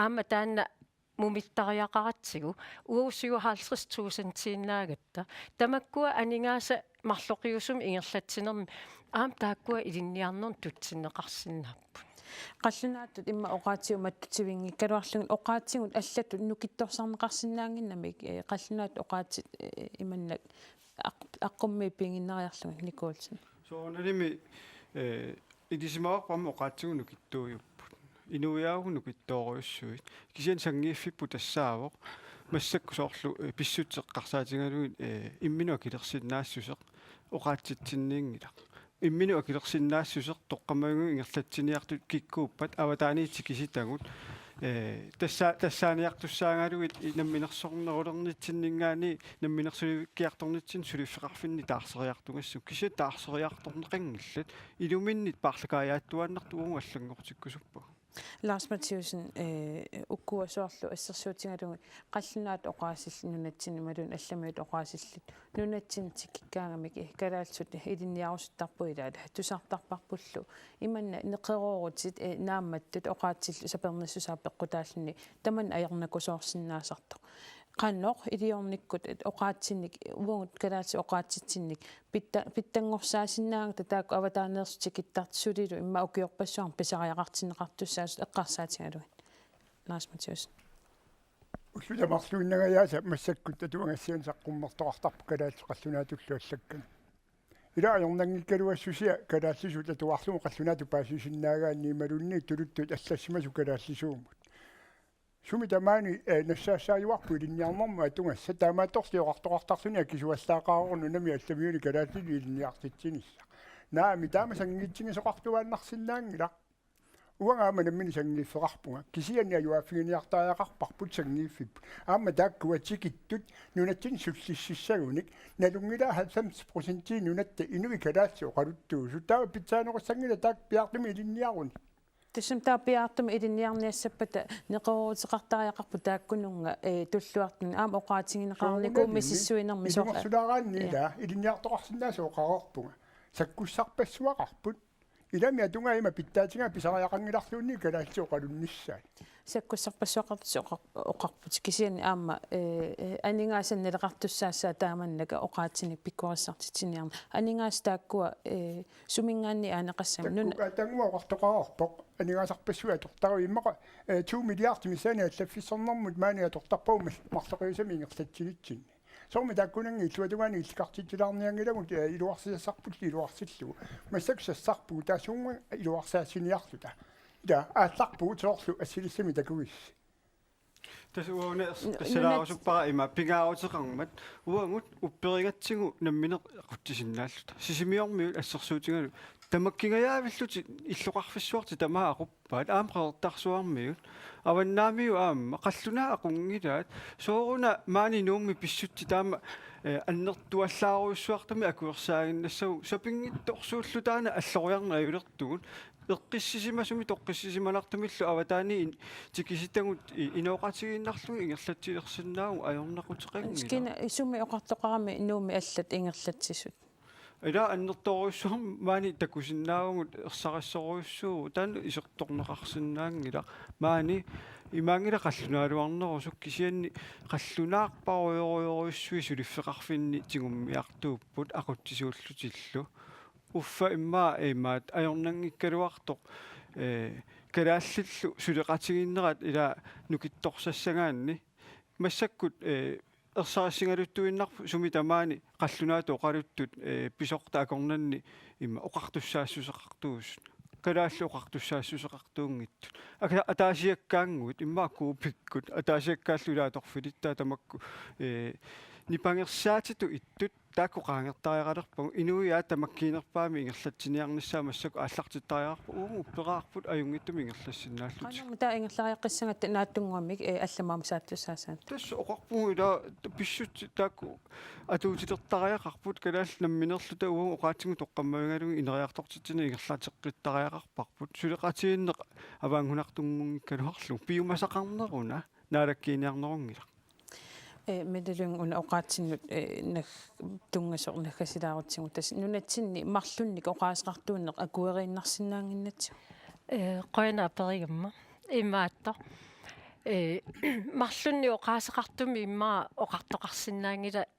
Aamma taanna mumittariaqaratsigu uagut syvoghalvtreds tusindiinnaagatta. Tamakkua aningaasat marloqiusumik ingerlatsinermi aamma taakkua ilinniarnermi tutsinneqarsinnaapput. Qallunaatut immaqa oqaatsigut mattutivinngikkaluarlugit oqaatsigut allatut nukittorsarneqarsinnaannginnamik, ee, qallunaatut oqaatsit, ee, imannak aq-, aqqummiit piiginnariarlugit Nicole Olsen. Soorunalimi, ee, ilisimavarput aamma oqaatsigut nukittuujupput. Inuiaavugut nukittoorujussuit. Kisianni sanngiiffipput tassaavoq. Massakkut soorlu, ee, pissutsit eqqarsaatigalugit, ee, imminut akilersinnaassuseq oqaatsitsinniinngilaq. Imminut akilersinnaassuseq toqqammavinngu ingerlatsiniartut kikkuuppat avataaniit tikisitagut. Ee, tassa-, tassaaniartussaagalugit i-, namminersornerulernitsinninngaanniit namminersulivikkiartornitsinni suliffeqarfinni taarseriartugassagut. Kisianni taarseriartorneqanngillat iluminnit paarlakaajaattuaannartut uagut allanngortikkusuppagut. Lars Mathiassen, ee, ukua soorlu assersuutigalugit qallunaatut oqaasillit nunatsinni imaluunniit allamiutut oqaasillit nunatsinni tikikkaagamik, ee, kalaallisut ilinniarusuttarput ilaat tusartarparpullu. Imanna neqeroorutit, ee, naammattut oqaatsillu sapernissusaa peqqutaalluni tamanna ajornakusoorsinnaasartoq. Qanoq iliornikkut, ee, oqaatsinnik, uagut kalaallisut oqaatsitsinnik pitta-, pitsanngorsaasinnaagatsigit taakku avataaneersut tikittartut sulilu immaqa ukiorpassuarni pisariaqartinneqartussaasut eqqarsaatigalugit. Lars Mathiassen. Ullut tamarluinnangajaasa massakkut atuagassianik saqqummertoqartarpoq kalaallisut qallunaatullu allakkanik. Ila ajornanngikkaluassusia kalaallisut atuarlugu qallunaatut paasisinnaagaanni imaluunniit tuluttut allassimasut kalaallisuumut. Sumi tamaani, ee, nassaassaajuarput ilinniarnermut atugassat, taamaattorli oqartoqartarluni akisuallaaqaaq nunami allamiuni kalaallinik ilinniartitsinissaq. Naamik, taama sanngiitsigisoqartuaannarsinnaanngilaq. Uanga aamma nammineq sanngiiffeqarpunga. Kisianni ajuaaffiginiartariaqarparput sanngiiffipput. Aamma taakkua tikittut nunatsinni sullississagunik. Nalunngilaa halvfems procentii nunatta inuit kalaallisut oqaluttuusut. Taava pitsaanerussanngilaq taakku piaartumik ilinniarunik. Tassami taava piaartumik ilinniarniassappata neqerooruteqartariaqarput taakkununnga, ee, tulluartunik aamma oqaatigineqarnikuummat Soorunalimi. Misissuinermi soorlu. Ilungersulaaraanni Ja. Ila ilinniartoqarsinnaasut oqareerpunga. Sakkussarpassuaqarput. Ilami atuga ima pitsaatiga pisariaqanngilarluunniit kalaallisut oqalunnissaat. Sakkussarpassuaqartut oqar-, oqarput. Kisianni aamma, ee, ee, aningaasanik naleqartussaassaaq taamannaka oqaatsinik pikkorissartitsiniarneq. Aningaasat taakkua, ee, suminngaanniit aaneqassammata. Nuna- Taakku ataannguaq oqartoqareerpoq. Aningaasarpassuit atortaruit immaqa, ee, to milliard missaani allaffissornermut maani atortarpagut mas-, marloqiusamik ingerlatsinitsinni. Soormi taakkunannga illuatungaani illikartitsilaarnianngilagut, ee, iluarsisassarpullu iluarsillugu. Massakkut sassarpugut taassuunga iluarsaassiniarluta. Ja, aallarpugut soorlu assilissamik takugissi. Tassa uanga ersalaarusuppara ima pingaaruteqarmat uagut upperigatsigu nammineq aqutsisinnaalluta. Sisimiormiut assersuutigalugu tamakkingajaavillutik illoqarfissuartik tamaat aquppaat aamma Qeqertarsuarmiut. Avannaamiut aamma qallunaat aqunngilaat sooruna maani Nuummi pissutsit taama annertuallaarujussuartumik akuersaaginnassagut sapinngitsorsuulluta taanna alloriarneq ajulertugut. Eqqissisimasumik toqqissisimanartumillu avataani tikisitagut inooqatigiinnarlugu ingerlatsilersinnaavugut ajornaquteqanngilaq. Kina isummi oqartoqarami Nuummi allat ingerlatsisut? Ila annertoorujussuarmik maani takusinnaavugut ersarissorujussuuvoq taanna isertorneqarsinnaanngilaq. Maani imaanngilaq qallunaaluarnerusut kisianni qallunaarparujorujorujussuit suliffeqarfinni tigummiartuupput aqutsisuullutillu. Uffa immaqa imaat ajornanngikkaluartoq kalaallillu suleqatigiinnerat ila nukittorsassagaanni massakkut ersarissigaluttuinnarpoq sumi tamaani qallunaatut oqaluttut pisortat akornanni ima oqartussaassuseqartuusut kalaallit oqartussaassuseqartuunngitsut. Aka ataasiakkaannguit immaqa kuupikkut ataasiakkaallu ila atorfilittaat tamakku nipangersaatitut ittut taakku qaangertariaqalerpagut inuiaat tamakkiinerpaamik ingerlatsiniarnissaat massakkut aallartittariaqarput uagut upperaarput ajunngitsumik ingerlassinnaallutik. Qanami taava ingerlariaqqissagatta naatsunnguamik allamut aamma saattussaassaagut. Tassa oqarpugut ila pissutsit taakku atuutilertariaqarput kalaallit nammineerluta uagut oqaatsigut toqqammavigalugit ineriartortitsineq ingerlateqqittariaqarparput suleqatigiinneq avaanngunartunngunngikkaluarlugu piumasaqarneruna naalakkiiniarnerunngilaq. Ee, Mette Lynge una oqaatsinnut ee, nag, tunngasoq naggasilaarutsigu tassa nunatsinni marlunnik oqaaseqartuunneq akueriinnarsinnaannginnatsigu. Ee, qujanaq aperigama. Imaattoq. Ee, marlunnik oqaaseqartumik immaqa oqartoqarsinnaanngilaq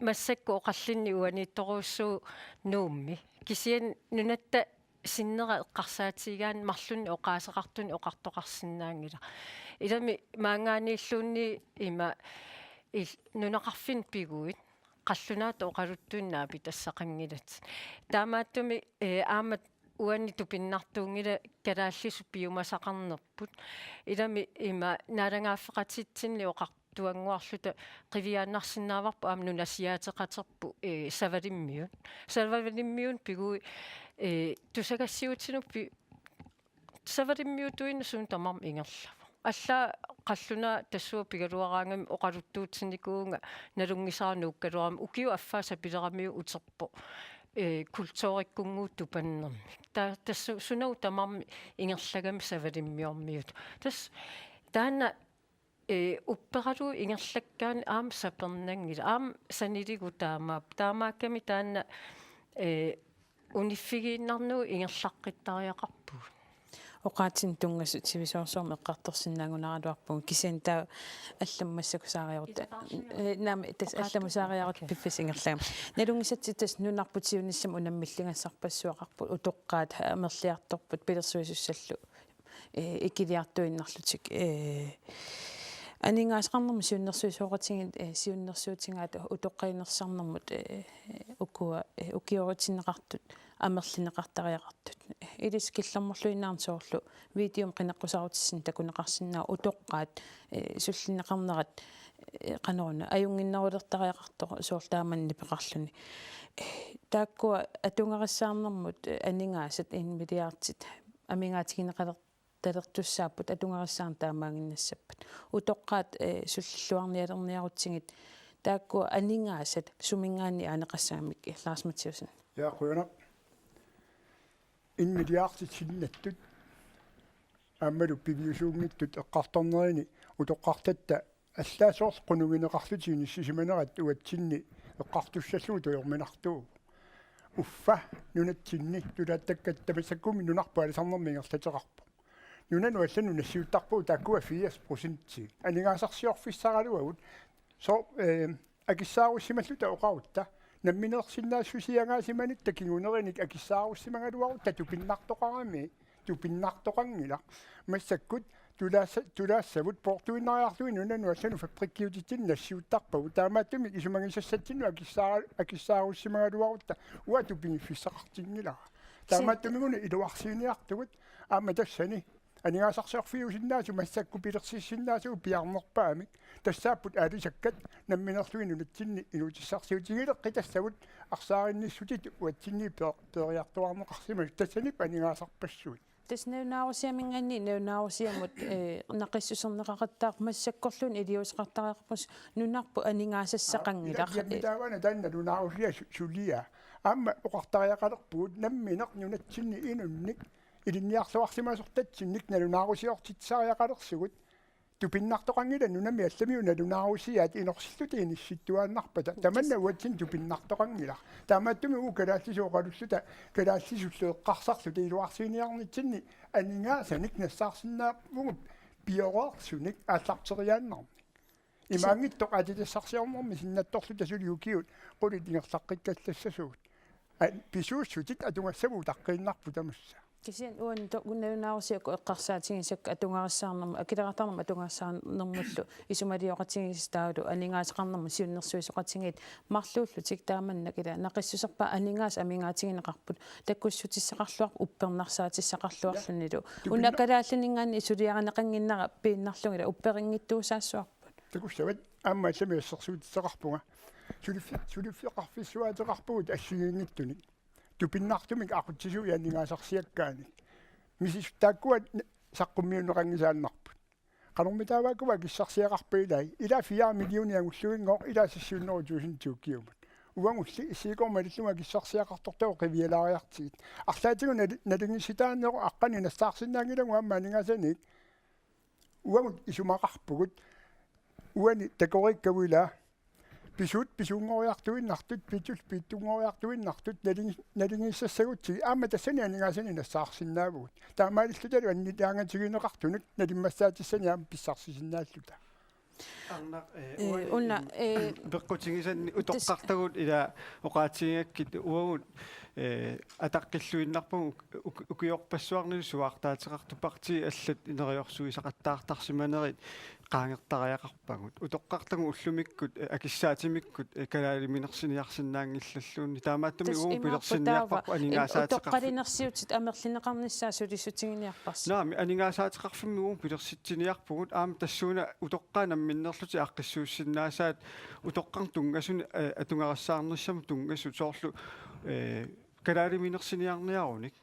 massakkut oqallinneq uaniittorujussuuvoq Nuummi. Kisianni nunatta sinnera eqqarsaatigigaanni marlunnik oqaaseqartunik oqartoqarsinnaanngilaq. Ilami maanngaanniilluunniit ima il-, nunaqarfinni piguit qallunaatut oqaluttuinnaq aapitassaqanngilatit. Taamaattumik ee, aamma uani tupinnartuunngilaq kalaallisut piumasaqarnerput. Ilami ima naalagaaffeqatitsinnit oqartuannguarluta qiviaannarsinnaavarput aamma nunasiaateqaterput ee, Savalimmiut. Savalimmiunut pigui ee, tusagassiuutinut pi-, Savalimmiutuinnaq suna tamarmi ingerlavoq. Allaat qallunaat tassunga pigaluaraangami oqaluttuutinnikuuvunga nalunngisara nuukkaluarami ukiut affaa sapileramiuk uterpoq ee, kulturikkunnguup tupannermik. Taava tassa sunaana tamarmi ingerlagami Savalimmiormiutut. Tassa taanna ee, upperalugu ingerlakkaanni aamma sapernanngilaq. Aamma saniligut taamaappoq. Taamaakkami taanna ee, uniffigiinnarnagu ingerlaqqittariaqarpugut. Oqaatsinik tunngasut sivisoorsuarmik eqqartorsinnaanngunaraluarpugut kisianni taava allamut massakkut saariarutta. Ee, naamik tassa allamut saariarutta piffissap ingerlagami. Nalunngisatsigu tassa nunarput siunissami unammilligassarpassuaqarput utoqqaat amerliartorput pilersuisussallu ee, ikiliartuinnarlutik. Ee, aningaasaqarnermut siunnersuisoqatigiit ee, siunnersuutigaat utoqqalinersiarnermut ee, ukua ee, ukiorutinneqartut amerlineqartariaqartut. Ilissi killormorluinnarni soorlu videomi qineqqusaarutissani takuneqarsinnaavoq utoqqaat ee, sullinneqarnerat ee, qanoruna ajunnginnerulertariaqartoq soorlu taamani nipeqarluni. Ee, taakkua atugarissaarnermut ee, aningaasat en milliardit amigaatigineqalertussaapput atugarissaarneq taamaaginnassappat. Utoqqaat ee, sullilluarnialerniarutsigit taakku aningaasat suminngaanniit aaneqassagamik Lars Mathiassen. Ja, qujanaq. En milliardit sinnattut aammalu piviusuunngitsut eqqartornerini utoqqartatta allaat soorlu qunugineqarlutik inissisimanerat uatsinni eqqartussallugu tujorminartuuvoq. Uffa nunatsinni tulaattakkatta massakkumi nunarput aalisarnermi ingerlateqarpoq. Nunanut allanut nassiuttarpagut taakkua firs procenti. Aningaasarsiorfissaraluagut so ee, akissaarussimalluta oqarutta nammineersinnaassusiagaasimanuta kingunerinik akissaarussimagaluarutta tupinnartoqarami tupinnartoqanngilaq. Massakkut tulaassa-, tulaassavut poortuinnariarlugit nunanut allanut fabrikkiutitsinni nassiuttarpagut. Taamaattumik isumagisassatsinnut akissaara-, akissaarussimagaluarutta uanga tupigiffissaqartinngilara. Taamaattumik una iluarsiiniartugut aamma tassani Aningaasarsiorfiusinnaasut massakkut pilersissinnaasagut piaarnerpaamik. Tassaapput aalisakkat namminerlugit nunatsinni inuutissarsiutigileqqitassagut arsaarinnissutit uatsinni pe-, peeriartuaarneqarsimasut tassaniippoq aningaasarpassuit. Tassa nalunaarusiaminngaanniit nalunaarusiamut, eh, naqissuserneqaqattaarpoq massakkorluunniit iliuuseqartariaqarpusi nunarput aningaasassaqanngilaq. Ila, ila, taavaana taanna nalunaarusiaq su-, suliaq. Aamma oqartariaqalerpugut nammineq nunatsinni inunnik ilinniarluarsimasortatsinnik nalunaarusiortitsisariaqalersugut. Tupinnartoqanngilaq nunami allamiut nalunaarusiaat inorsillutik inissittuaannarpata. Tamanna uatsinnut tupinnartoqanngilaq. Taamaattumik uagut kalaallisut oqalulluta kalaallisullu eqqarsarluta iluarsiiniarnitsinni aningaasanik nassaarsinnaavugut pioreersunik aallarteriaannarnik. Kisi- Imaanngitsoq aatsitassarsiornermi sinnattorluta suli ukiut qulit ingerlaqqikkallassasugut. A-, pisuussutit atugassavut utaqqiinnarput tamassi. Kisianni uani to-, nalunaarusiakkut eqqarsaatigisakka atugarissaarnermut, akileraartarnermut atugarissaarnermullu isumalioqatigiissut taavalu aningaasaqarnermut siunnersuisoqatigiit marluullutik taamannak ila naqissuserpaat aningaasat amigaatigineqarput takussutissaqarluarpoq uppernarsaatissaqarluarlunilu. Ja. Una Tupinna- kalaalliningaanniit suliarineqannginnera piinnarlugit ila upperinngitsuusaassuarput. Takussavat aamma allami assersuutissaqarpunga. Suliffi-, suliffeqarfissuaateqarpugut assigiinngitsunik. Tupinnartumik aqutsisuit aningaasarsiakkaanik. Misissuit taakkua n-, saqqummiunneqanngisaannarput. Qanormitaava akissarsiaqarpa ilai? Ila fire millionit angulluinngooq ila seks hundrede tusind Tokyomut. Uagulli issiikkoormat ilillunga akissarsiaqartortavut qivialaariartigit. Arlaatigut nali-, naligiissitaanerup aqqaneq nassaarsinnaanngilagut aamma aningaasanik. Uagut isumaqarpugut. Uani takoriikkagut ila. Pisuut pisuunngoriartuinnartut, piitsullu piitsunngoriartuinnartut, naligi-, naligiissassagutsigit. Aamma tassani aningaasanik nassaarsinnaavugut. Taamaalillutalu annilaangatigineqartunut nalimmassaatissanik aamma pissarsisinnaalluta. Arnaq, eh, Ee, uani una, im-, ee, peqqutigisanni tassa utoqqartagut ila oqaatigigakkit uagut, eh, ataqqilluinnarpagut uk-, uk-, ukiorpassuarnilu suaartaateqartut partiit allat ineriorsuisaqattaartarsimanerit qaangertariaqarpagut. Utoqqartagut ullumikkut, eh, akissaatimikkut, eh, kalaaliminersiniarsinnaanngillalluunniit. Taamaattumik tassa uagut imaappoq taava, pilersinniarparput eh, aningaasaateqarfi-, utoqqalinersiutit amerlineqarnissaat sulissutiginiarparsi. Naamik, aningaasaateqarfimmi uagut pilersitsiniarpugut, aamma tassuuna utoqqaat namminnerlutik aaqqissuussinnaasaat utoqqarnut tunngasunik, eh, atugarissaarnissamut tunngasut soorlu, eh, kalaaliminersiniarniarunik.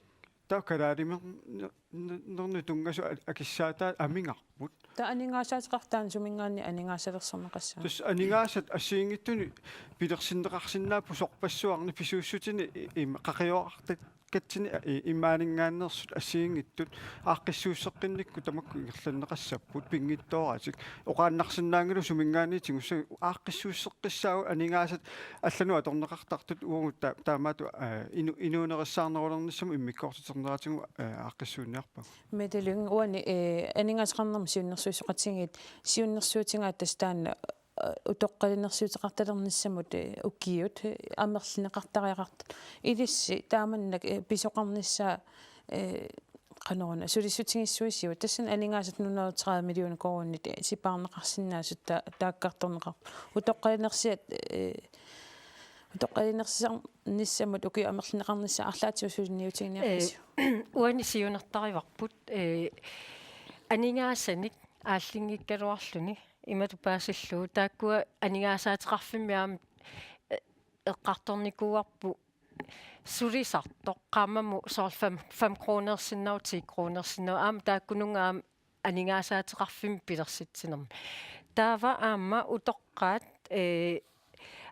Taava kalaalimer-, n-, n-, nerni tunngasut a-, akissaataat amigarput. Taava aningaasaateqarfik taanna suminngaanniit aningaasalersorneqassaaq. Tassa aningaasat assigiinngitsunik pilersinneqarsinnaapput sorpassuarnik pisuussutinik i-, im-, qaqiorartakkatsinik i-, imaaninngaanneersut assigiinngitsut aaqqissuusseqqinnikkut tamakku ingerlanneqassapput pinngitsooratik. Oqaannarsinnaanngilagut suminngaanniit tigussagutsigu aaqqissuusseqqissaagut aningaasat allanut atorneqartartut uagut ta-, taamaattoq, eh, inu-, inuunerissaarnerulernissamut immikkoortiterneratigut, eh, aaqqissuunniarpagut. Mette Lynge, uani, eh, aningaasaqarnermut siunnersuisoqatigiit siunnersuutigaat tassa taanna, eh, utoqqalinersiuteqartalernissamut, eh, ukiut, eh, amerlineqartariaqartut. Ilissi taamannak, eh, pisoqarnissaa, eh, qanoruna, sulissutigissuisiuk? Tassani aningaasat hundrede tredive millioner koruunit, eh, sipaarneqarsinnaasut ta-, taakkartorneqarput. Utoqqalinersiat, eh, utoqqalinersisarnissamut ukiut amerlineqarnissaat arlaatigut suliniutiginiarpisiuk? Eh, uani siunertarivarput, eh, aningaasanik aallinngikkaluarluni imatut paasillugu taakkua aningaasaateqarfimmi aamma, eh, eqqartornikuuarput sulisartoq, qaammammut soorlu fem, fem kronersinnaavoq, ti kronersinnaavoq, aamma taakkununnga aamma aningaasaateqarfimmi pilersitsinermi. Taava aamma utoqqaat, eh,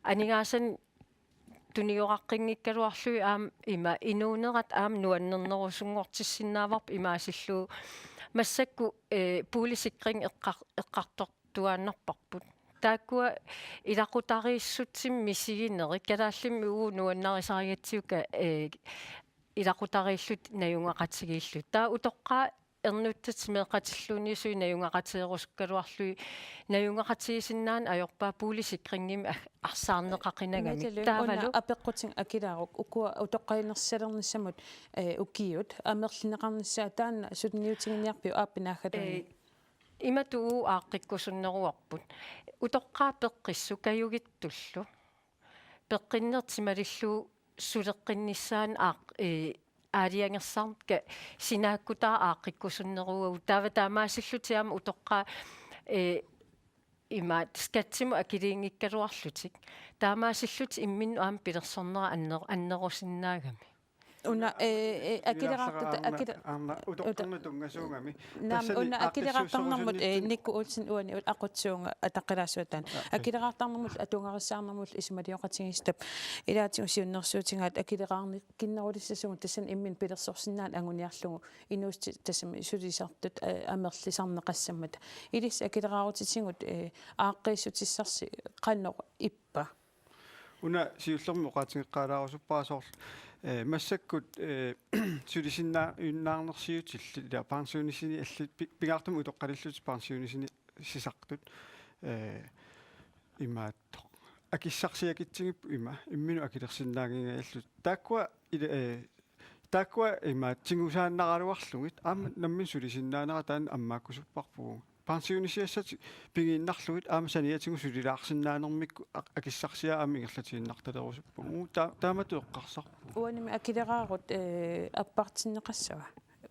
aningaasanik tunioraqqiinngikkaluarlugit aamma ima inuunerat aamma nuannernerusunngortissinnaavarput imaasillugu massakkut, eh, boligsikring eqqar-, eqqartor-, tuaannarparput. Taakkua ilaqutariissutsimik misiginerit, kalaallimmi uagut nuannarisarigatsigukka, eh, ilaqutariillutik najugaqatigiillutik. Taava utoqqaat ernuttatik meeqqatilluunniit suli najugaqatigerusukkaluarlugit, najugaqatigisinnaaneq ajorpaa boligsikringimik a-, arsaarneqaqinagamik. Mette Lynge, taavalu una apeqqutiga akilaaruk, ukua utoqqalinersisalernissamut, eh, ukiut amerlineqarnissaat taanna suliniutiginiarpiuk aappi naaggaluunniit? Eh, Imatut aaqqikkusunneruarput. Utoqqaat peqqissut kajugittullu. Peqqinnertik malillugu suleqqinnissaannut aaq-, ee, aalajangersaarnikka sinaakkutaa aaqqikkusunneruagut. Taava taamaasillutik aamma utoqqaat, ee, imaat skattimut akiliinngikkaluarlutik. Taamaasillutik imminnut aamma pilersornera anner-, annerusinnaagami. Una, ee, ee, akileraartut, aamma, akile-, aamma utoqqarnut tunngasuugami. Naam, tassani una akileraartarnermut, ee, aaqqissuussuusunnittut. Niku Olsen uani aqutsuunga ataqqilaassuataani. Aa, okay. Akileraartarnermut atugarissaarnermut isumalioqatigiissitap. Ilaatigut siunnersuutigaat akileraarnikkinnerulissasugut tassani imminut pilersorsinnaaneq anguniarlugu inuusutut tassami sulisartut, ee, amerlisarneqassammata. Ilissi akileraarutitigut, ee, aaqqiissutissarsi qanoq ippa? Una siullermik oqaatigeqqaalaarusuppara soorlu, ee, massakkut, ee, sulisinnaajunnaarnersiutillit, ila pensionistini allit pi-, pingaartumik utoqqalillutik pensionistini sisartut, ee, imaattoq. Akissarsiakitsigipput ima, imminut akilersinnaanngingajallutik. Taakkua ila, ee, taakkua imaat tigusaannaraluarlugit, aamma nammineq sulisinnaanera taanna ammaakkusupparput. Pensionisiassatik pigiinnarlugit aamma saniatigut sulilaarsinnaanermikkut ak-, akissarsiaa aamma ingerlatiinnartalerusuppugut. Uu, taa-, taamatut eqqarsarpugut. Uanimi akileraarut, ee, appartinneqassava?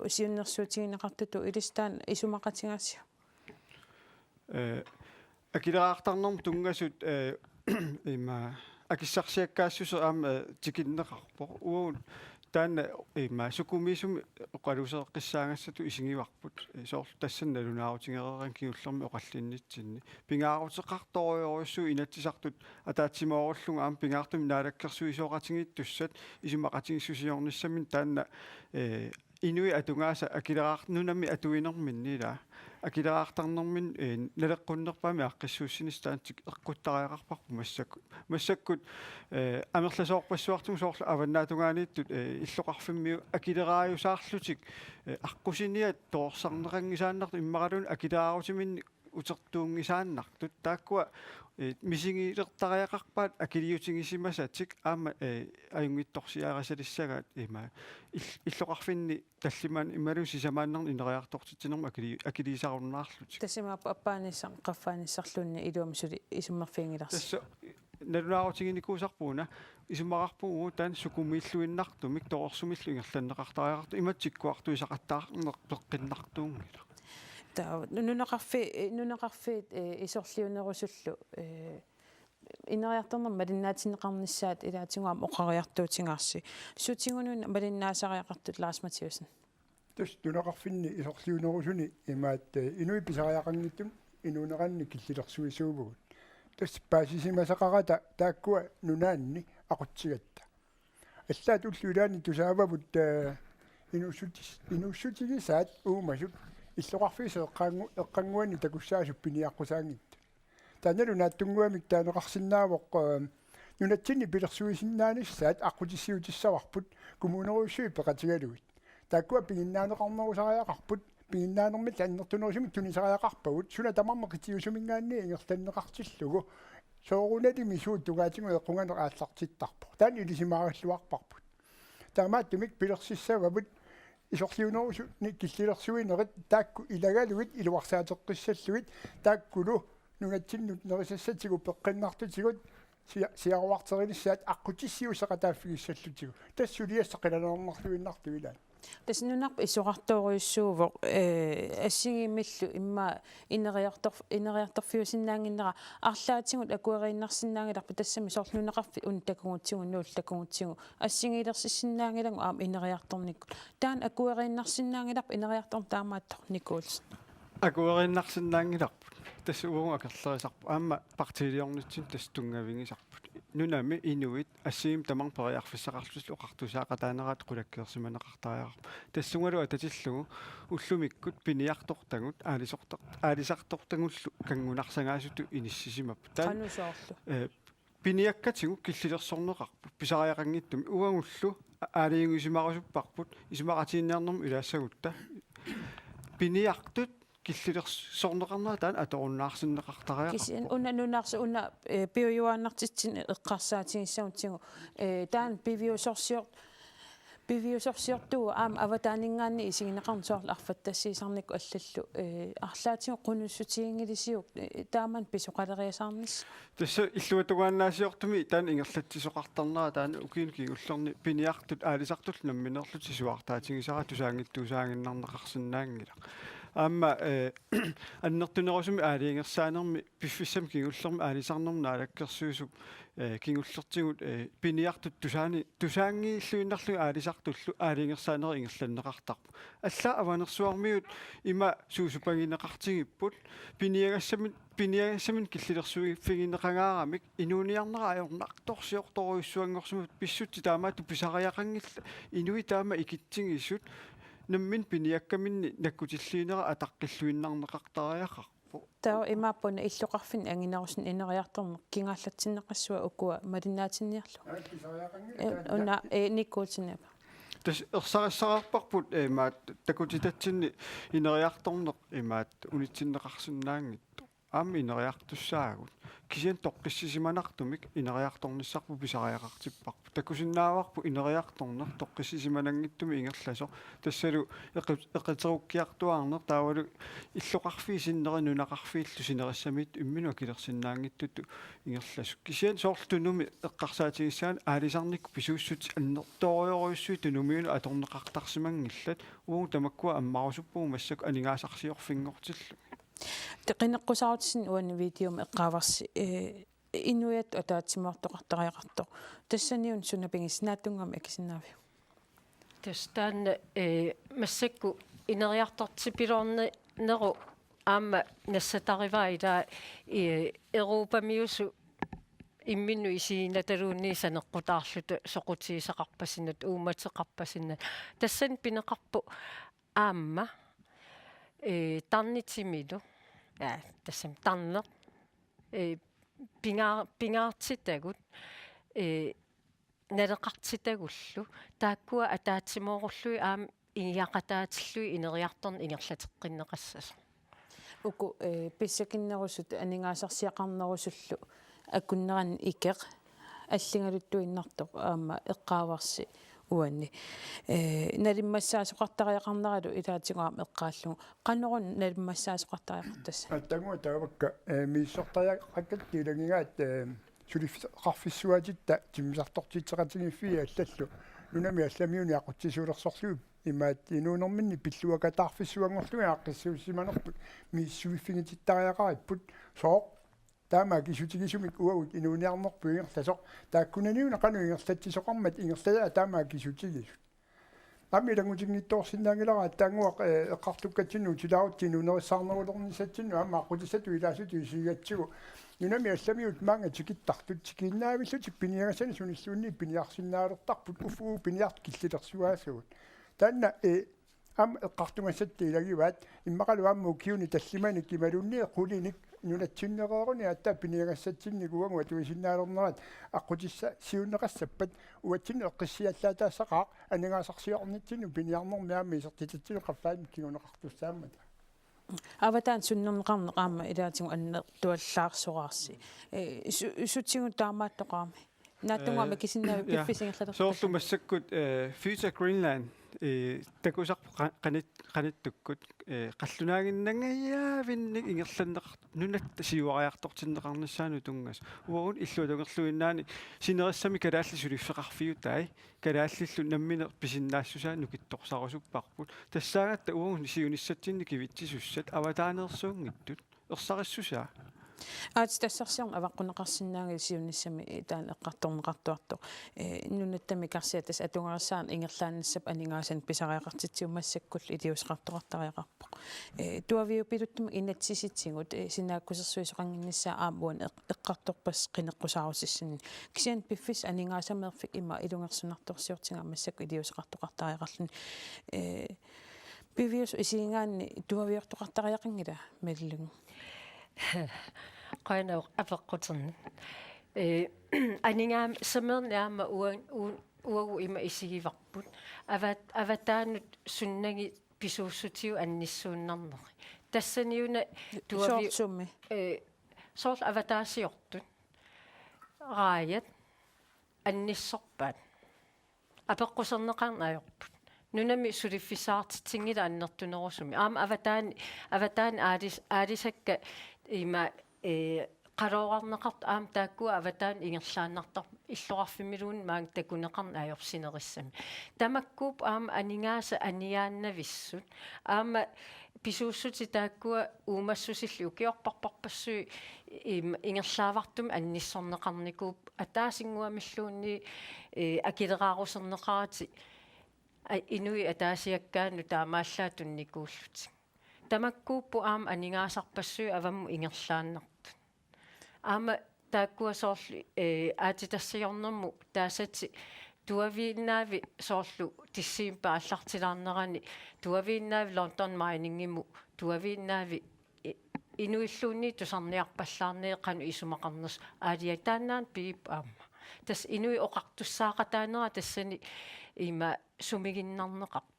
Siunnersuutigineqartutut ilissi taanna isumaqatigaasiuk? Ee, akileraartarnermut tunngasut, ee, ima akissarsiakkaassuseq aamma, ee, tikinneqarpoq. Uagut taanna ima sukumiisumik oqaluusereqqissaagassattut isigivarput. Ee, soorlu tassani nalunaarutigereerami kingullermi oqallinnitsinni. Pingaaruteqartorujorujussuuvoq Inatsisartut ataatsimoorullugit aamma pingaartumik naalakkersuisooqatigiittussat isumaqatigiissusiornissaminnik taanna, ee, inuit atugaasa akileraart-, nunami atuinerminni ila akileraartarnerminni, ee, naleqqunnerpaamik aaqqissuussinissaq taanna tik-, eqquttariaqarparput massakkut. Massakkut, ee, amerlasoorpassuartigut soorlu avannaatungaaniittut, ee, illoqarfimmiut akileraajusaarlutik, ee, aqqusiniat torersarneqanngisaannartut immaqaluunniit akileraarutiminnik utertuunngisaannartut. Taakkua, ee, misigilertariaqarpaat akiliutigisimasatik aamma, ee, ajunngitsorsiarisalissagaat ima il-, illoqarfinni tallimaan imaluunniit sisamaannarnik ineriartortitsinermut akili-, akiliisarunnaarlutik. Tassami aap-, appaanissaq qaffaanissarluunniit iluamik suli isummerfiginngilarsi. Tassa nalunaarutiginikuusarput una isumaqarpugut taanna sukumiilluinnartumik torersumillu ingerlanneqartariaqartoq imatut tikkuartuisaqattaarneq peqqinnartuunngilaq. Taava nu-, nunaqarfi-, nunaqarfiit, ee, isorliunerusullu, ee, ineriartornermut malinnaatinneqarnissaat ilaatigut aamma oqariartuutigaarsi. Sutigut una malinnaasariaqartut, Lars Mathiassen? Tassa nunaqarfinni isorliunerusuni imaat, ee, inuit pisariaqanngitsumik inuunerannik killilersuisuuvugut. Tassa paasisimasaqarata taakkua nunaanni aqutsigatta. Allaat ullut ilaanni tusaavagut, ee, inuussutis-, inuussutigisaat uumasut illoqarfiisa eqqanngu-, eqqannguani takussaasut piniaqqusaanngitsut. Taannalu naatsunnguamik taaneqarsinnaavoq, ee, nunatsinni pilersuisinnaanissaat aqqutissiuutissavarput kommunerujussuit peqatigalugit. Taakkua piginnaaneqarnerusariaqarput, piginnaanermillu annertunerusumik tunisariaqarpagut, suna tamarmi qitiusuminngaanniit ingerlanneqartillugu, soorunalimi suut tungaatigut equnganeq aallartittarpoq. Taanna ilisimaarilluarparput. Taamaattumik pilersissavavut isorliunerusuni killilersuinerit taakku ilagalugit iluarsaateqqissallugit, taakkulu nunatsinnut nerisassatigut peqqinnartutigut sia-, siaruarterinissaat aqqutissiuusseqataaffigissallutigu. Tassa suliassaq qilanaarnarluinnartoq ilaat. Tassa nunarput isorartorujussuuvoq, ee, assigiimmillu immaqa ineriartor-, ineriartorfiusinnaannginnera arlaatigut akueriinnarsinnaanngilarput, tassami soorlu nunaqarfik una takugutsigu, Nuuk takugutsigu, assigiilersissinnaanngilagut aamma ineriartornikkut. Taanna akueriinnarsinnaanngilarput ineriartorneq taamaattoq, Niku Olsen? Akueriinnarsinnaanngilarput. Tassa uagut akerlerisarput. Aamma partiiliornitsinni tassa tunngavigisarput. Nunami inuit assigiimmik tamarmik periarfissaqarlutillu oqartusaaqataanerat qulakkeersimaneqartariaqarpoq. Tassungalu atatillugu ullumikkut piniartortagut, aalisortar-, aalisartortagullu kanngunarsagaasutut inissisimapput. Taanna, qanoq soorlu? Ee, piniakkatigut killilersorneqarput pisariaqanngitsumik, uagullu a-, aalajangiusimarusupparput isumaqatigiinniarnermut ilaassagutta. Piniartut killilersorneqarnerat taanna atorunnaarsinneqartariaqarpoq. Kisianni una nunarsuup una, ee, piujuaannartitsineq eqqarsaatigissagutsigu, ee, taanna piviusorsior-, Piviusorsiortugut aamma avataaninngaanniit isigineqarneq soorlu arfattassiisarnikkut allallu, eh, arlaatigut qunussutiginngilisiuk, eh, taamani pisoqaleriasaarnissaq? Tassa illuatungaannaasiortumik taanna ingerlatsisoqartarnera taanna ukiuni kingullerni piniartut aalisartullu nammineerlutik siuartaatigisaraat tusaanngittuusaaginnarneqarsinnaanngilaq. Aamma, eh, annertunerusumik aalajangersaanermi piffissami kingullermi aalisarnermut naalakkersuisup, eh, kingullertigut, eh, piniartut tusaani-, tusaanngilluinnarlugit aalisartullu aalajangersaanera ingerlanneqartarpoq. Allaat Avanersuarmiut ima suusupagineqartigipput, piniagassamin-, piniagassaminnut killilersuiffigineqangaaramik inuuniarnera ajornartorsiortorujussuanngorsimavoq, pissutsit taamaattut pisariaqanngillat, inuit taama ikitsigisut nammineq piniakkaminni nakkutilliinera ataqqilluinnarneqartariaqarpoq. Taava imaappoq una illoqarfinni anginerusunut ineriartorneq kingaallatsinneqassava ukua malinnaatinniarlugu? Aa, pisariaqanngilaq. Eh, taanna. Una, eh, nikkuutinniarpa? Tassa ersarissareerparput, eh, imaattoq takutitatsinni ineriartorneq imaattoq unitsinneqarsinnaanngitsoq. Aamma ineriartussaagut. Kisianni toqqissisimanartumik ineriartornissarput pisariaqartipparput. Takusinnaavarput ineriartorneq toqqissisimananngitsumik ingerlasoq. Tassalu eqi-, eqiterukkiartuaarneq taavalu illoqarfiit sinneri nunaqarfiillu sinerissamiittut imminut akilersinnaanngitsutut ingerlasut. Kisianni soorlu Tunumi eqqarsaatigissaanni aalisarnikkut pisuussutit annertoorujussuit Tunumiunut atorneqartarsimanngillat, uagut tamakkua ammarusuppugut massakkut aningaasarsiorfinngortillugit. Qineqqusaarutsinni uani videomi eqqaavarsi, eh, inuiattut ataatsimoortoqartariaqartoq. Tassaniuna suna pigisat, Naattunnguamik akisinnaaviuk? Tassa taanna, eh, massakkut ineriartortipiloornerup aamma nassatarivaa ilaa, eh, Europamiusut imminnut isiginataluunniit saneqqutaarluta soqutigisaqarpasinnatik, uummateqarpasinnatik. Tassani pineqarpoq aamma, eh, tarnitimilu, ja, tassami tarneq, eh, pingaa-, pingaartitagut, eh, naleqartitagullu, taakkua ataatsimoorullugit aamma ingiaqataatillugit ineriartorneq ingerlateqqinneqassasoq. Uku, eh, pissakinnerusut aningaasarsiaqarnerusullu akunneranni ikeq alligaluttuinnartoq aamma eqqaavarsi uani. Eh, nalimmassaasoqartariaqarneralu ilaatigut aamma eqqaallugu. Qanoruna nalimmassaasoqartariaqartassava? Aatsaannguaq taavakka, eh, misissortariaqakkatta ilagigaat, eh, suliffeqarfissuaatitta timmisartortitseqatigiiffiit allallu nunami allamiuni aqutsisuulersorlugit imaattoq inuunerminni pilluakataarfissuanngorlugit aaqqissuussimanerput misissuiffigitittariaqaripput, sooq taama akisutigisumik uagut inuuniarnerput ingerlasoq, taakkunaniuna qanoq ingerlatsisoqarmat ingerlajaat taama akisutigisut. Aamma ilanngutinngitsoorsinnaanngilara aatsaannguaq, eh, eqqartukkatsinnut utilaarutsinni inuunerissaarnerulernissatsinnut aamma aqqutissatut ilaasutut isigigatsigu nunami allamiut maanga tikittartut tikiinnaavillutik piniagassanik sunilluunniit piniarsinnaalertarput, uffa uagut piniartut killilersugaassagut. Taanna, eh, aamma eqqartugassatta ilagivaat, immaqalu aamma ukiuni tallimanik imaluunniit qulinik nunatsinnereeruni aatsaat piniagassatsinnik uagut atuisinnaalernerat aqqutissat siunneqassappat uatsinnut eqqissiallaataassaqaaq aningaasarsiornitsinnut piniarnermi aamma isertitatsinnut qaffaammik kinguneqartussaammata. Avataani sunnerneqarneq aamma ilaatigut annertuallaarsoraarsi. Eh, su-, sutigut taamaattoqarami. Naattunnguamik, eh, akisinnaaviuk, ja, piffissap ingerlalerpassuit? Soorlu massakkut, eh, Future Greenland, eh, takusarput qa-, qanit-, qanittukkut, eh, qallunaaginnangajaavinnik ingerlanneqar-, nunatta siuariartortinneqarnissaanut tunngasut. Uagut illuatungerluinnaani sinerissami kalaallit suliffeqarfiutai, kalaallillu nammineq pisinnaassusaa nukittorsarusupparput. Tassaagatta uagut siunissatsinni kivitsisussat avataaneersuunngitsut ersarissusaa. Aatsitassarsiorneq avaqqunneqarsinnaanngilaq siunissami taanna eqqartorneqartuartoq. Eh, nunatta mikarsiat tassa atugarissaarneq ingerlaannassappat aningaasanik pisariaqartitsivoq, massakkullu iliuuseqartoqartariaqarpoq. Eh, tuaviupiluttumi inatsisitigut, eh, sinaakkusersuisoqannginnissaa aamma uani eq-, eqqartorpassi qineqqusaarutissanni. Kisianni piffissaq aningaasameerfik ima ilungersunartorsiortigaa massakkut iliuuseqartoqartariaqarluni. Eh, Piviusoq isigigaanni tuaviortoqartariaqanngilaq, Malillugu? Qujanaq apeqquternik. Eh, aningaasameerneq aamma uan-, u-, uagut ima isigivarput. Avat-, avataanut sunnagit pisuussutigut annissuinnarneri. Tassaniuna tuavi-, soorlu sumi? Eh, soorlu avataasiortut. Raajat annissorpaat. apeqquserneqarneq ajorput. Nunami suliffissaqartitsinngilaq annertunerusumik. Aamma avataani, avataani aalis-, aalisakkat ima, ee, qaloorarneqartut aamma taakkua avataani ingerlaannartarput illoqarfimmiluunniit maanga takuneqarneq ajorsinerissami. Tamakkuupput aamma aningaasat aniaannavissut. Aamma pisuussutit taakkua uumassusillit ukiorparparpassuit im-, ingerlaavartumik annissorneqarnikuupput ataasinnguamilluunniit, ee, akileraaruserneqaratik a-, inuit ataasiakkaannut taamaallaat tunikuullutik. Tamakkuupput aamma aningaasarpassuit avammut ingerlaannartut. Aamma taakkua soorlu, ee, aatsitassajornermut taasatit tuaviinnaavik soorlu decembarip aallartilaarnerani tuaviinnaavik London Miningimut tuaviinnaavik i-, inuilluunniit tusarniarpallaarnerit qanoq isumaqarnersut aalajangigaannaat piip aamma. Tassa inuit oqartussaaqataanera tassani ima sumiginnarneqarpoq.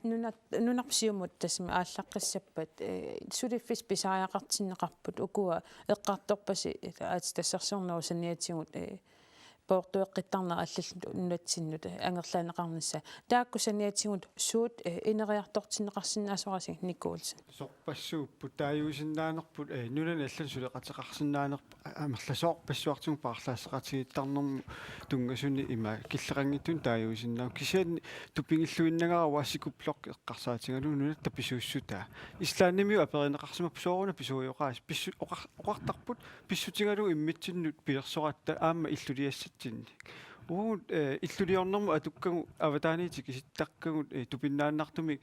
Nunat-, nunarput siumut tassami aallaqqissappat, ee, suliffissat pisariaqartinneqarput ukua eqqartorpasi aatsitassarsiornerup saniatigut, ee, poortueqqittarneq allallu nunatsinnut angerlaanneqarnissaa. Taakku saniatigut suut, ee, ineriartortinneqarsinnaasorisi Nicole? Sorpassuupput taaguusinnaanerput, ee, nunani allani suleqateqarsinnaanerput amerlasoorpassuartigut paarlaasseqatigiittarnermut tunngasuni ima killeqanngitsumik taaguusinnaavugut. Kisianni tupigilluinnagara uanga cyklebloggi eqqarsaatigalugu nunatta pisuussutaa. Islandimiut aperineqarsimapput sooruna pisuujoqaasi. Pissu-, oqar-, oqartarput pissutigalugu immitsinnut pilersoratta aamma illuliassatsinnik. Uagut, ee, illuliornermut atukkagut avataaniit tikisittakkagut, ee, tupinnaannartumik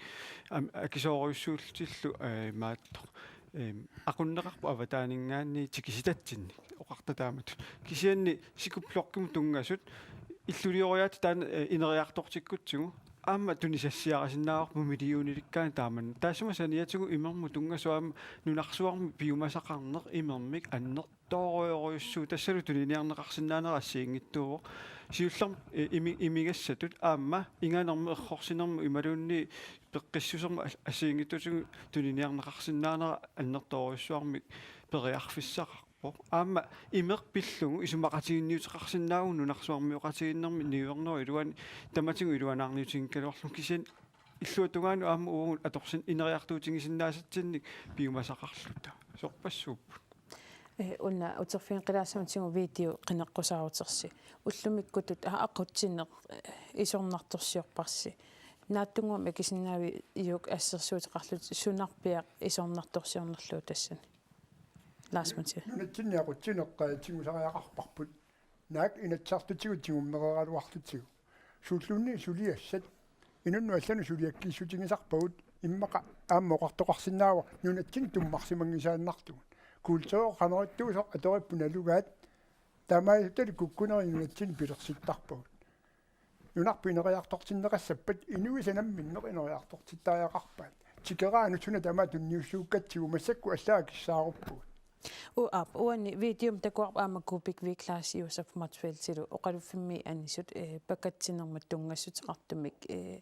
am-, akisoorujussuullutillu, ee, imaattoq. Eem, aqunneqarpoq avataaninngaanniit tikisitatsinnik oqarta taamatut. Kisianni cykleblogimut tunngasut illulioriaatsip taanna, ee, ineriartortikkutsigu aamma tunisassiarisinnaavarput millionilikkaanik taamanna. Taassuma saniatigut imermut tunngasut aamma nunarsuarmi piumasaqarneq imermik annertoorujorujussuuvoq tassalu tuniniarneqarsinnaanera assigiinngitsuuvoq. Siullermik, ee, imi-, imigassatut aamma inganermut errorsinermut imaluunniit peqqissusermut as-, assigiinngitsutigut tuniniarneqarsinnaanera annertoorujussuarmik periarfissaqarpoq. Aamma imeq pillugu isumaqatiginniuteqarsinnaavugut nunarsuarmioqatigiinnermi niuernerup iluani tamatigut iluanaarniutiginngikkaluarlugu kisianni illuatungaanut aamma uagut atorsin-, ineriartuutigisinnaasatsinnut piumasaqarluta. Sorpassuupput. Ee, una uterfigeqqilaassamatigut video qineqqusaarutersi. Ullumikkutut a-, aqutsineq, ee, isornartorsiorparsi. Naatsunnguamik akisinnaaviuk assersuuteqarlutit sunarpiaq isornartorsiornerlugu tassani? Lars Mathias. Nunatsinni aqutsineq, ee, tigusariaqarparput. Naak Inatsisartutigut tigummereeraluarlutigu. Suulluunniit suliassat. Inunnut allanut suliakkiissutigisarpagut immaqa aamma oqartoqarsinnaavoq nunatsinni tummarsimanngisaannartugut. Kultureqanerittuusoq atoripput nalugaat taamaalilluta kukkunerit nunatsinni pilersittarpagut. Nunarput ineriartortinneqassappat inuisa namminneq ineriartortittariaqarpaat. Tikeraanut suna tamaat tunniussuukkatsigu massakkut allaat akissaaruppugut. U-, aap, uani videomi takuarput aamma Kuupik Viglas Josef Motzfeldtilu oqaluffimmi anisut, ee, pakatsinermut tunngassuteqartumik, ee,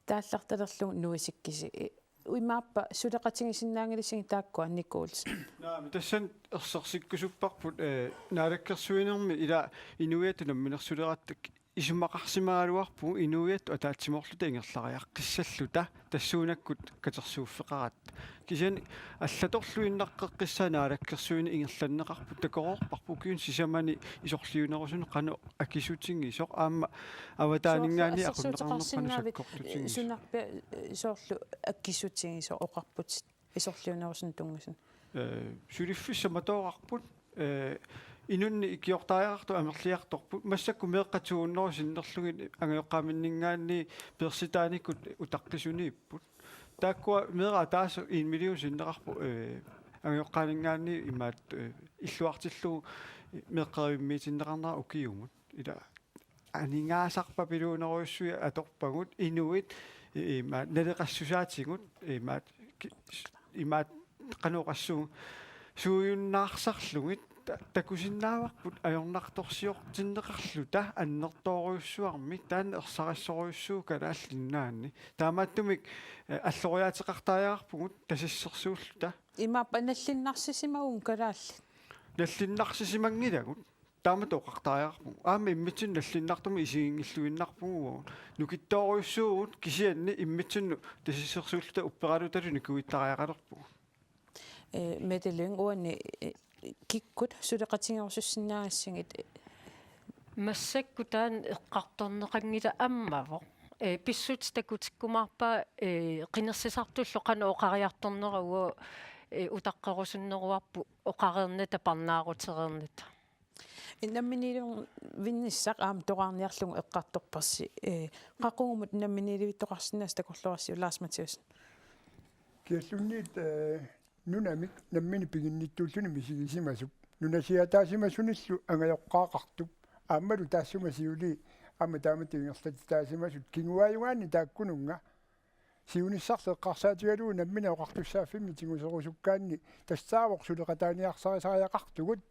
taallartalerlugu nuisikkisi. Ee, imaappa suleqatigisinnaanngilasigit taakkua, Nicole? Naamik, tassani ersersikkusupparput, ee, naalakkersuinermi ila inuiattut namminersuleratta isumaqarsimagaluarpugut inuiattut ataatsimoorluta ingerlariaqqissalluta tassuunakkut katersuuffeqaratta. Kisianni allatorluinnaqqeqqissaaq naalakkersuineq ingerlanneqarpoq, takoreerparput ukiuni sisamani isorliunerusunik qanoq akisutigisoq aamma avataaninngaanniit aqunneqarneq qanoq sakkortutigisoq. Soorlu assersuuteqarsinnaavit sunarpiaq, ee, soorlu akisutigisoq oqarputit isorliunerusunik tunngasut? Ee, suliffissat matoorarput, ee, inunnik ikiortariaqartut amerliartorput, massakkut meeqqat to hundrede sinnerlugit angajoqqaaminninngaanniit peersitaanikkut utaqqisuniipput. Taakkua meeraq ataaseq en million sinneqarpoq, ee, angajoqqaaninngaanniit imaattoq, ee, illuartillugu meeqqerivimmiitinneqarnera ukiumut. Ila aningaasarpapiluunerujussuit atorpagut inuit, i-, imaat naleqassusaatigut, imaat ki-, imaat qanoq oqassuunga, suujunnaarsarlugit ta-, takusinnaavarput ajornartorsiortinneqarluta annertoorujussuarmik, taanna ersarissorujussuuvoq Kalaallit Nunaanni. Taamaattumik, ee, alloriaateqartariaqarpugut tasassersuulluta. Imaappa nallinnarsisimavunga kalaallit? Nallinnarsisimanngilagut. taamatut oqartariaqarpugut. Aamma immitsinnut nallinnartumik isiginngilluinnarpugut. Nukittoorujussuuvugut kisianni immitsinnut tassersorluta upperalutalu nikuittariaqalerpugut. Eh, Mette Lyng, uani, eh, kikkut suleqatigerusussinnaagassigit? Massakkut taanna eqqartorneqanngilaq ammavoq. Eh, pissutsit takutikkumaarpaat, eh, qinersisartullu qanoq oqariartornera uagut, eh, utaqqerusunneruarput oqareernata parnaarutereernata. Namminiilivinnissaq aamma toqqaannarlugu eqqartorparsi, eh, qaqugumut namminiilivittoqarsinnaasut takorloorassi, Lars Mathiassen? Kialluunniit, eh, nunamik nammineq piginnittuulluni misigisimasut. Nunasiaataasimasunillu angajoqqaaqartup. Aammalu taassuma siulii aamma taamatut ingerlatitaasimasut. Kinguaajugaanni taakkununnga siunissarlu eqqarsaatigalugu nammineq oqartussaaffimmik tiguserusukkaanni tassaavoq suleqataaniarsarisariaqartugut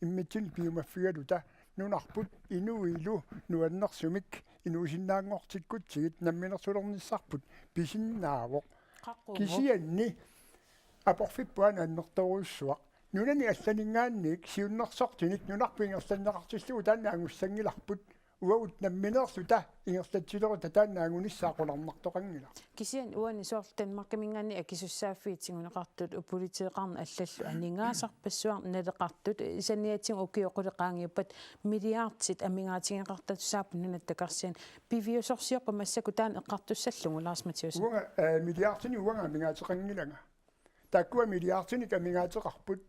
immitsinnut piumaffigaluta nunarput inuilu nuannersumik inuusinnaanngortikkutsigit namminersulernissarput pisinnaavoq. Qaqugumut. Kisianni aporfippoq aana annertoorujussuaq. Nunani allaninngaanniit siunnersortinik nunarput ingerlanneqartillugu taanna angussanngilarput. Uagut nammineerluta ingerlatsilerutta taanna angunissaa qularnartoqanngilaq. Kisianni uani soorlu Danmarkiminngaanniit akisussaaffiit tiguneqartut, politeeqarneq allallu aningaasarpassuarnik naleqartut, saniatigut ukiut qulit qaangiuppat milliardit amigaatigeqartussaapput Nunatta Takorsiani. Piviusorsiorpa massakkut taanna eqqartussallugu, Lars Mathiassen? Uanga, eh, milliardinik uanga amigaateqanngilanga. Taakkua milliardinik amigaateqarput.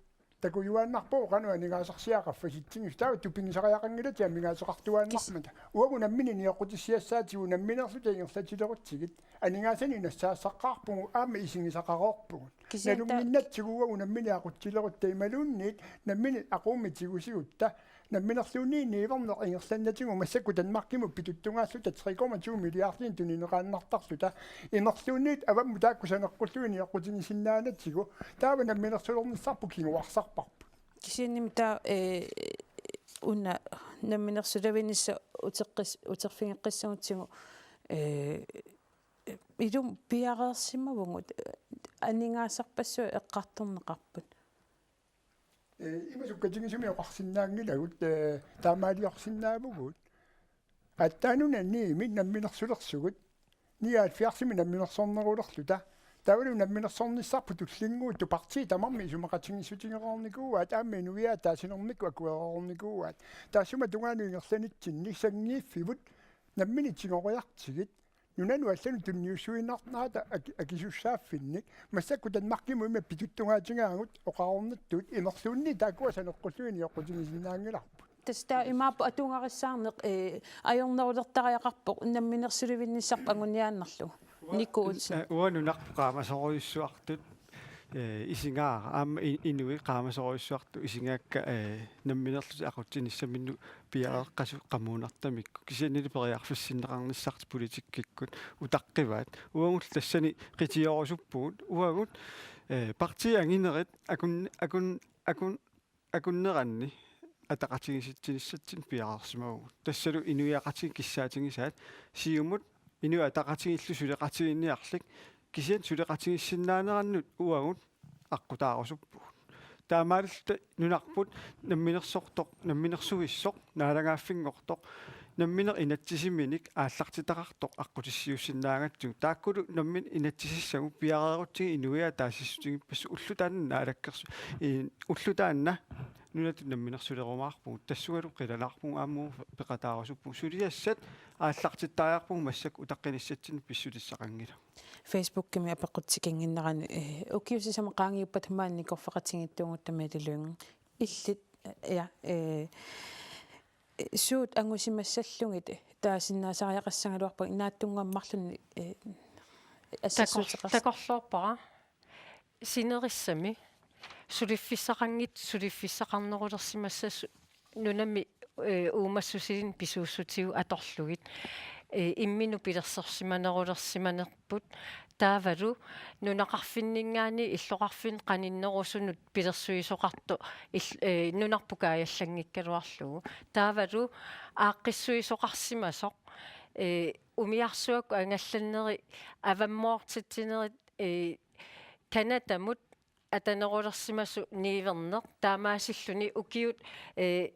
Takujuaannarpoq qanoq aningaasarsiaq qaffasitsigisoq. Taava tupigisariaqanngilatit amigaateqartuaannarmata. Kis- Uagut nammineq nioqqutissiassaatigut nammineerluta ingerlatsilerutsigit. Aningaasanik nassaassaqqaarpugut aamma isigisaqareerpugut. Kisianni ta- Nalunnginnatsigu uagut nammineq aqutsilerutta imaluunniit nammineq aquummik tigusigutta. Namminerluunniit niuerneq ingerlannatigut massakkut Danmarkimut pituttungaarluta tre komma to milliardinik tunineqaannartarluta. Imerluunniit avammut taakku saneqqullugit nioqqutigisinnaanatsigu. Taava namminersulernissarput kinguarsarparput. Kisiannimi taava, eh, una namminersulavinnissaq uteqqis-, uterfigeqqissagutsigu, eh, ilumut piareersimavugut, eh, aningaasarpassuit eqqartorneqarput. Eh, ima sukkatigisumik oqarsinnaanngilagut, eh, taamaaliorsinnaavugut. Aatsaat nunani niimi namminersulersugut, nioghalvfjerdsimi namminersornerulerluta. Taavalu namminersornissarput tullinnguuttoq partiit tamarmik isumaqatigiissutigereernikuuaat, aamma inuiaat ataasinermikkut akuereernikuuaat. Taassuma tungaanut ingerlanitsinni sanngiiffivut nammineq tigoriartigit. Nunanut allanut tunniussuinnarnerata aki-, akisussaaffinnik. Massakkut Danmarkimut ima pituttungaatigaarput oqareernittut, imerluunniit taakkua saneqqullugit nioqqutigisinnaanngilarput. Tassa taava imaappoq atugarissaarneq, eh, ajornerulertariaqarpoq namminersulivinnissarput anguniaannarlugu. Ua-, Nico Olsen. Eh, uanga nunarput qaamasorujussuartut, eh, isigaara aamma i-, inuit qaamasorujussuartut isigaakka, eh, namminerlutik aqutsinissaminnik piareeqqasut qamuunartamikkut. Kisiannili periarfissinneqarnissartik politikkikkut utaqqivaat. Uagut tassani qitiorusuppugut. Uagut, eh, partiit anginerit akun-, akun-, akun-, akunneranni ataqatigiissinissatsinnik piareersimavugut. Tassalu inuiaqatigiit kissaatigisaat Siumut Inuit Ataqatigiillu suleqatigiinniarlik, kisianni suleqatigiissinnaanerannut uagut aqqutaarusuppugut. Taamaalilluta nunarput namminersortoq, namminersuissoq, naalagaaffinngortoq, nammineq inatsisiminik aallartitaqartoq aqqutissiuussinnaagatsigu. Taakkulu nammineq inatsisissagut piareerutsigit inuiaat taasissutigippassuit, ulloq taanna naalakkersu-, ii, ulloq taanna nunatut namminersulerumaarpugut. Tassungalu qilanaarpugut aamma peqataarusuppugut. Suliassat aallartittariaqarpugut massakkut utaqqinissatsinnik pissutissaqanngilaq. Facebookimi apeqqut tikinnginnerani, eh, ukiut sisamat qaangiuppata maani nikorfaqatigiittuugutta Mette Lyng. Illit, eh, ja, eh, suut angusimassallugit taasinnaasariaqassagaluarpagit naatsunnguamik marlunnik, eh, Takor-, assassuuteqars-, takorloorpara. Sinerissami suliffissaqanngitsut suliffissaqarnerulersimassasut nunami, eh, uumassusilinnik pisuussutigut atorlugit, eh, imminut pilersorsimanerulersimanerput, taavalu nunaqarfinninngaanniit illoqarfinni qaninnerusunut pilersuisoqartoq il-, eh, nunarput kaajallanngikkaluarlugu. Taavalu aaqqissuisoqarsimasoq, eh, umiarsuakkut angallanneri avammoortitsinerit, eh, Canadamut atanerulersimasoq niuerneq, taamaasilluni ukiut, eh,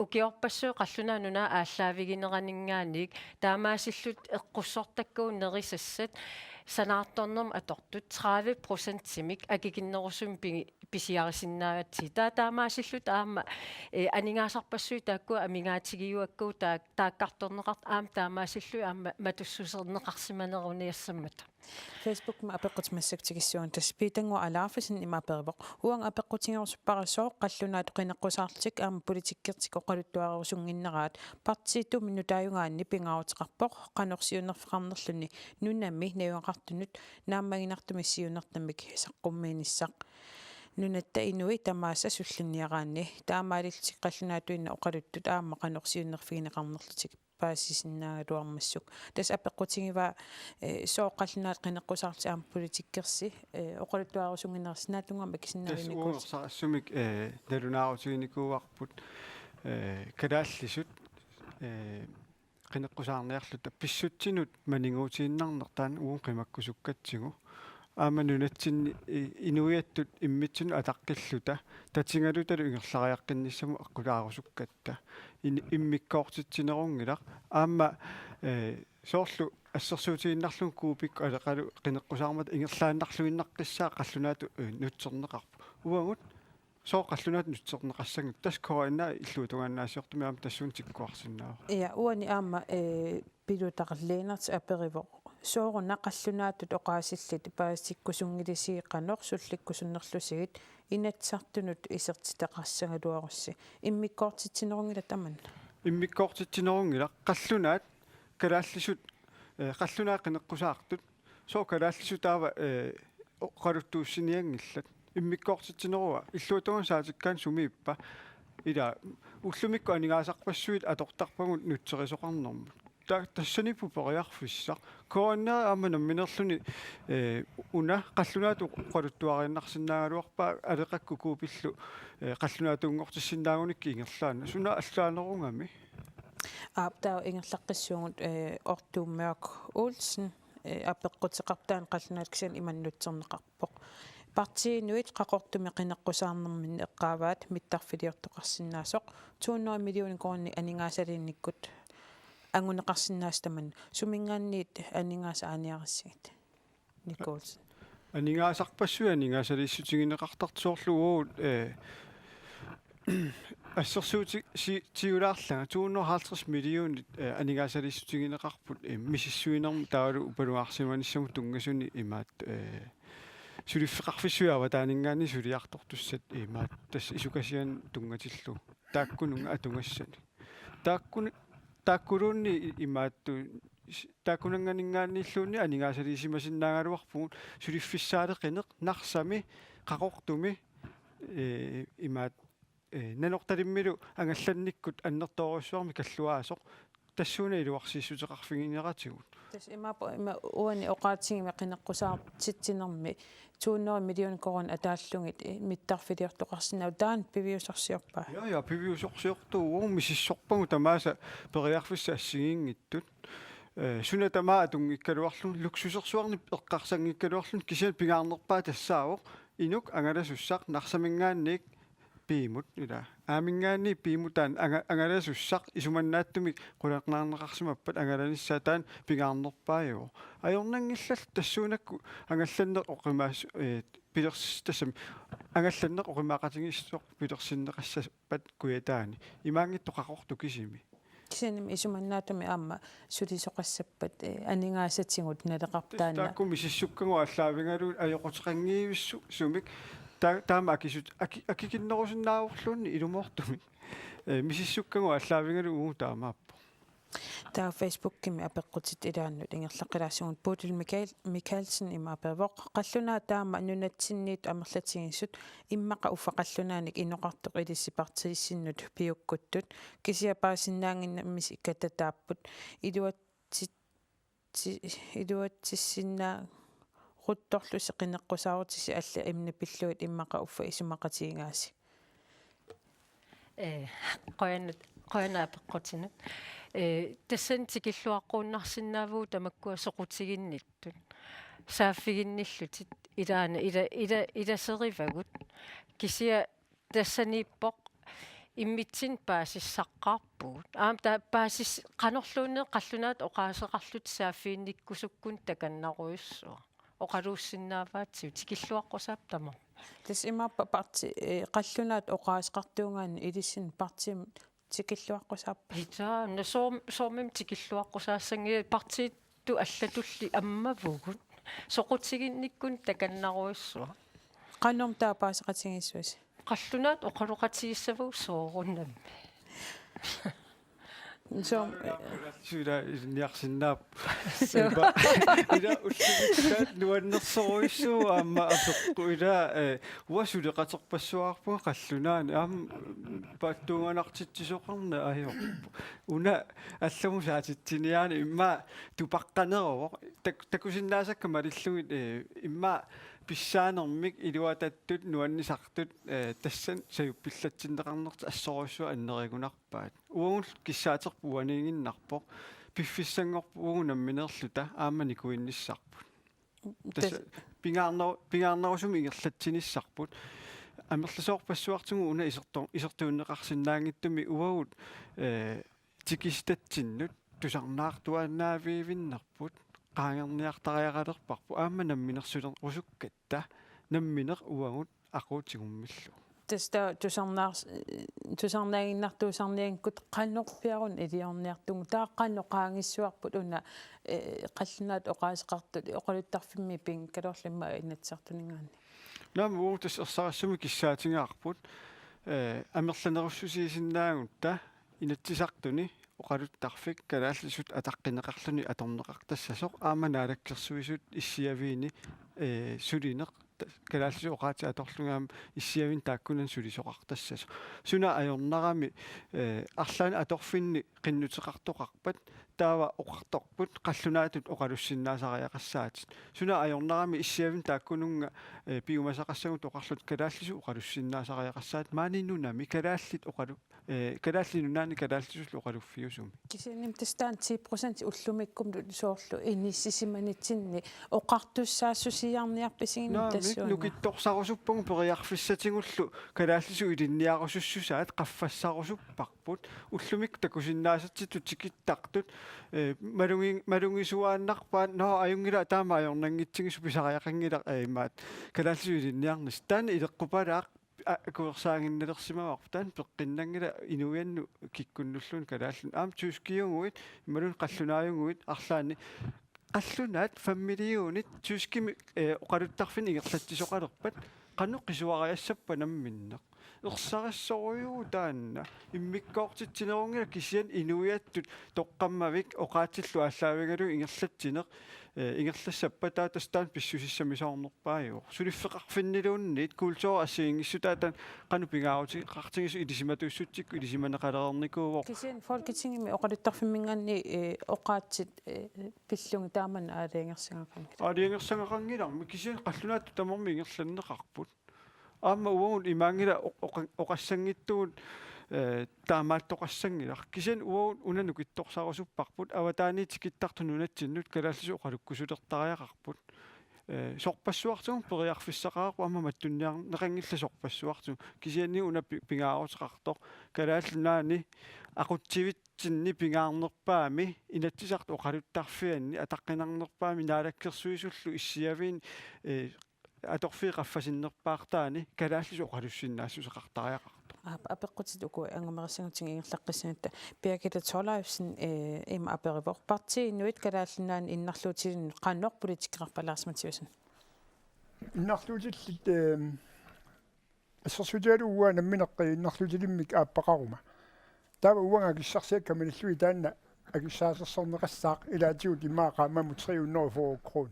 Ukiorpassuit qallunaat nunaat aallaavigineraninngaanniit taamaasillutik eqqussortakkagut nerisassat sanaartornermut atortut tredive procentimik akikinnerusumik pigi-, pisiarisinnaagatsigit. Taava taamaasillutik aamma, eh, aningaasarpassuit taakku amigaatigiuakkagut taa-, taakkartorneqartut aamma taamaasillutik aamma matussuserneqarsimaneruniassammata. Facebookimi apeqqutit massakkut tikissuunga, tassa Piitannguaq Alaaffisin ima aperivoq: Uanga apeqqutigerusuppara sooq qallunaatut qineqqusaarlutik aamma politikkertik oqaluttuarerusunnginneraat, partiitut nutaajugaanni pingaaruteqarpoq qanoq siunnerfeqarnerluni nunami najugaqartunut naammaginartumik siunertamik saqqummiinissaq nunatta inui tamaasa sullinniaraanni, taamaalillutik qallunaatuinnaq oqaluttut aamma qanoq siunnerfigineqarnerlutik paasisinnaagaluarmassuk. Tassa apeqqutigivaa, eh, sooq qallunaatut qineqqusaarlutik aamma politikkersi, eh, oqaluttuarerusunnginnersi naatsunnguamik Tassa akisinnaavimmi kuus. Uungersarissumik, eh, nalunaarutiginikuuarput, eh, kalaallisut, eh, qineqqusaarniarluta pissutsinut maniguutiinnarneq taanna uagut qimakkusukkatsigu. Aamma nunatsinni i-, inuiattut immitsinnut ataqqilluta tatigalutalu ingerlariaqqinnissamut aqqutaarusukkatta. In-, immikkoortitsinerunngilaq. Aamma, eh, soorlu assersuutigiinnarlugu Kuupikkut Aleqalu qineqqusaarmata ingerlaannarluinnaqqissaaq qallunaatut, eh, nutserneqarpoq. Uagut sooq qallunaatut nutserneqassanngitsoq, tassa K N A illuatungaannaasiortumik aamma tassuuna tikkuarsinnaavara. Ja, uani aamma, eh, Pilutarliinertik aperivoq: Sooruna qallunaatut oqaasillit paasitikkusunngilissigit qanoq sullikkusunnerlusigit Inatsisartunut isertitaqassagaluarussi? Immikkoortitsinerunngilaq tamanna. Immikkoortitsinerunngilaq, qallunaat kalaallisut, eh, qallunaat qineqqusaartut, sooq kalaallisut taava, eh, oqaluttuussinianngillat? Immikkoortitsinerua illuatungaanut saatikkaanni sumiippa? Ila ullumikkut aningaasarpassuit atortarpagut nutserisoqarnermut. Ta-, tassaniippoq periarfissaq. K N R aamma nammineerluni, eh, una qallunaatut oqaluttuariinnarsinnaagaluarpaa Aleqakkut Kuupillu, eh, qallunaatuunngortissinnaagunikkit ingerlaannaq. Suna allaanerugami? Aap, taava ingerlaqqissuugut, eh, Otto Mørk Olsen, eh, apeqquteqarpoq taanna qallunaatut kisianni ima nutserneqarpoq: Partiinit Qaqortumi qineqqusaarnerminni eqqaavaat mittarfiliortoqarsinnaasoq to hundrede millioner koruunit aningaasaliinnikkut anguneqarsinnaasoq tamanna. Suminngaanniit aningaasat aaniarissigit? Nicholson. Aningaasarpassuit aningaasaliissutigineqartartut soorlu uagut, eh, assersuuti-, si-, tigulaarlanga to hundrede og halvtreds millionit, eh, aningaasaliissutigineqarput, eh, misissuinermut taavalu upalungaarsimanissamut tunngasunik imaattoq, eh, suliffeqarfissuit avataaninngaanniit suliartortussat imaattoq tassa isukasianut tunngatillugu. Taakkununnga atugassani. Taakkun-, taakkuluunniit i-, imaattoq s-, taakkunannganinngaanniilluunniit aningaasaliisimasinnaagaluarpugut suliffissaaleqineq Narsami, Qaqortumi, eh, imaat-, eh, Nanortalimmilu angallannikkut annertoorujussuarmik kalluaasoq tassuuna iluarsiissuteqarfigineratigut. Tassa imaappoq ima uani oqaatigivimmi qineqqusaartitsinermi to hundrede millioner koruunit ataallugit, eh, mittarfiliortoqarsinnaavoq, taanna piviusorsiorpaa? Ja, ja, piviusorsiortuuvoq, misissorpagut tamaasa periarfissat assigiinngitsut. Eh, suna tamaat atunngikkaluarluni, luksusersuarnik eqqarsanngikkaluarluni, kisianni pingaarnerpaaq tassaavoq inuk angalasussaq Narsaminngaanniit Piimut, ila. Aaminngaanniit Piimut taanna anga-, angalasussaq isumannaatsumik qularnaarneqarsimappat angalanissaa, taanna pingaarnerpaajuvoq. Ajornanngillallu tassuunakkut angallanneq oqimaas-, eh, pilers-, tassami angallanneq oqimaaqatigiissoq pilersinneqassappat Kujataani. Imaanngitsoq Qaqortoq kisimi. Kisiannimi isumannaatsumik aamma sulisoqassappat, eh, aningaasatigut naleqarpoq taanna. Taakku misissukkagut aallaavigalugit ajoquteqanngivissutsumik ta-, taama akisut-, aki-, akikinnerusinnaavorluunniit ilumoortumik. Eh, misissukkagut aallaavigalugit uagut taamaappoq. Taava Facebookimi apeqqutit ilaannut ingerlaqqilaassugut. Bodil Michael-, Michaelsen ima aperivoq: Qallunaat taama nunatsinniittut amerlatigisut, immaqa uffa qallunaanik inoqartoq ilissi partiissinnut piukkuttut, kisianni paasinnaannginnamisi katataapput, iluatsi-, ti-, iluatsissinnaaqquttorlusi qineqqusaarutisi allat immiit pillugit, immaqa uffa isumaqatigigaasi. Eh, qujanaq, qujanaq apeqqutinut. Eh, tassani tikilluaqquunnarsinnaavugut tamakkua soqutiginnittut. Saaffiginnillutik ilaana, ila-, ila-, ilaserivagut. Kisianni tassaniippoq Immitsinnut paasissaqqaarpugut. Aamma taava paasis-, qanorluunniit qallunaatut oqaaseqarlutik saaffiginnikkusukkunik takannarujussuaq. Oqaluussinnaavaatigut tikilluaqqusaapput tamarmik. Tassa imaappa parti-, eh, qallunaatut oqaaseqartuugaanni ilissinnut partiimut tikilluaqqusaappat? Ita, no soorm-, soormimik tikilluaqqusaassanngilaq, partiitut allatulli ammavugut. Soqutiginnikkunik takannarujussuaq. Qanormi taava paaseqatigiissuasi? Qallunaatut oqaloqatigiissavugut soorunami. Soorm-, Ila ilinniarsinnaapput. Suu. Ila, ila ullumikkut nuannersorujussuuvoq aamma apeqqut ila, eh, uanga suleqaterpassuaqarpunga qallunaanit aamma paatsuunganartitsisoqarneq ajorpoq. Una allamut saatitsiniaani immaqa tupaqqaneruvoq. Tak-, takusinnaasakka malillugit, eh, immaqa pissaanermik iluatattut nuannisartut, eh, tassani sajuppillatsinneqarnertik assorujussuaq annerungunarpaat. Uagut kissaaterput uaniiginnarpoq. Piffissanngorput uagut nammineerluta aamma nikuinnissarput. Tassa tas- pingaarneru-, pingaarnerusumik ingerlatsinissarput. Amerlasoorpassuartigut una isertu-, isertuunneqarsinnaanngitsumik uagut, eh, tikisitatsinnut tusarnaartuaannaaviivinnerput, qaangerniartariaqalerparput, aamma namminersulerusukkatta, nammineq uagut aquutigummallu. Tassa taava tusarnaars-, tusarnaaginnartuusarnianngikkutta qanorpiaruna iliorniartugut, taava qanoq qaangissuarput una, eh, qallunaatut oqaaseqartut oqaluttarfimmi pinngikkaluarluni aamma Inatsisartuninngaanniit? Naamik, uagut tassa ersarissumik kissaatigaarput, eh, amerlanerussusiisinnaagutta Inatsisartuni oqaluttarfik kalaallisut ataqqineqarluni atorneqartassasoq aamma Naalakkersuisut issiaviini, eh, sulineq ta-, kalaallisut oqaatsit atorlugit aamma issiaviini taakkunani sulisoqartassasoq. Suna ajornarami, eh, arlaanni atorfinni qinnuteqartoqarpat, taava oqartorput qallunaatut oqalussinnaasariaqassaatit. Suna ajornarami issiaviini taakkununnga, eh, piumasaqassagut oqarlutik kalaallisut oqalussinnaasariaqassaatit maani nunami kalaallit oqalu-, eh, Kalaallit Nunaanni kalaallisullu oqaluffiusumi. Kisianni tassa taanna ti procent ullumikkut soorlu inissisimanitsinni oqartussaassusiarniarpisiginni. Naamik, tassuuna nukittorsarusuppagut periarfissatigullu kalaallisut ilinniarusussusaat qaffassarusupparput. Ullumikkut takusinnaasatsitut tikittartut, eh, malugi-, malugisuaannarpaat, nå, ajunngilaq taama ajornanngitsigisoq pisariaqanngilaq, eh, imaattoq kalaallisut ilinniarnissaq. Taanna ileqqupalaaq, a-, akuersaaginnalersimavarput, taanna peqqinnanngilaq inuiannut kikkunnulluunniit kalaallinut. Aamma tyskiuguit, imaluunniit qallunaajuguit arlaanni qallunaat fem millionit tyskimik, eh, oqaluttarfinnik ingerlatsisoqalerpat, qanoq qisuariassappat namminneq? Ersarissorujuuvoq taanna. Immikkoortitsinerunngilaq, kisianni inuiattut toqqammavik oqaatsillu aallaavigalugit ingerlatsineq, eh, ingerlassappat taava tassa taanna pissusissamisoornerpaajuvoq. Suliffeqarfinniluunniit kulturi assigiinngissutaat taanna qanoq pingaaruteqartigisoq ilisimatuussutsikkut ilisimaneqalereernikuuvoq. Kisianni Folketingimi oqaluttarfimminngaanniit, eh, oqaatsit, eh, pillugit taamani aalajangersagaqanngilaq. Aalajangersagaqanngilarmi, kisianni qallunaatut tamarmik ingerlanneqarput. Aamma uagut imaanngilaq oq-, oqa-, oqassanngitsugut, eh, taamaattoqassanngilaq. Kisianni uagut una nukittorsarusupparput, avataaniit tikittartut nunatsinnut kalaallisut oqalukkusulertariaqarput. Eh, sorpassuartigut periarfissaqarpoq aamma mattunniarneqanngillat sorpassuartigut. Kisianni una pi-, pingaaruteqartoq Kalaallit Nunaanni aqutsivitsinni pingaarnerpaami Inatsisartut oqaluttarfianni ataqqinarnerpaami Naalakkersuisullu issiaviini, eh, atorfiit qaffasinnerpaartaanni kalaallisut oqalussinnaassuseqartariaqartoq. Aap, apeqqutit uku angumerissagutsigit ingerlaqqissagatta. Birgitte Thorleifsen, eh, ima aperivoq: Partii Inuit Kalaallit Nunaanni innarluutilinnut qanoq politikeqarpalaarsimatigisunga? Innarluutillit, eh, assersuutigalugu uanga nammineq innarluutilimmik aappaqaruma. Taava uanga akissarsiakka malillugit taanna akissaasersorneqassaaq, ilaatigut immaqa qaammamut tre hundrede og fyrre kroner.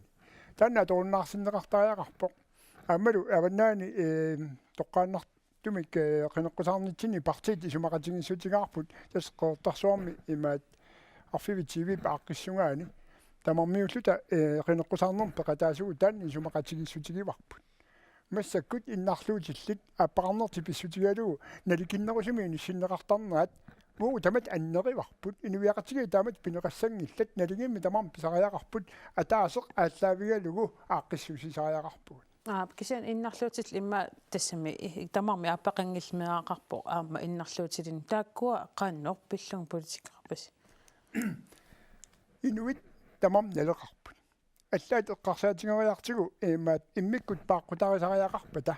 Taanna atorunnaarsinneqartariaqarpoq. Aammalu avannaani, eh, toqqaannartumik, eh, qineqqusaarnitsinni partiit isumaqatigiissutigaarput, tassa Qeqertarsuarmi imaattoq arfineq-marlunniit aaqqissugaanni. Tamarmiulluta, eh, qineqqusaarnermut peqataasugut taanna isumaqatigiissutigivarput. Massakkut innarluutillit aappaqarnertik pissutigalugu nalikinnerusumik inissinneqartarnerat uagut tamatta annerivarput. Inuiaqatigiit taamatut pineqassanngillat, naligiimmik tamarmik pisariaqarput, ataaseq aallaavigalugu aaqqissuussisariaqarpugut. Aa, kisianni innarluutit immaqa tassami i-, tamarmik aappaqanngillat meeraqarpoq aamma innarluutilin taakkua qanoq pillugit politikeqarpisi? Inuit tamarmik naleqarput. Allaat eqqarsaatigeriartigu imaat immikkut paaqqutarisariaqarpata.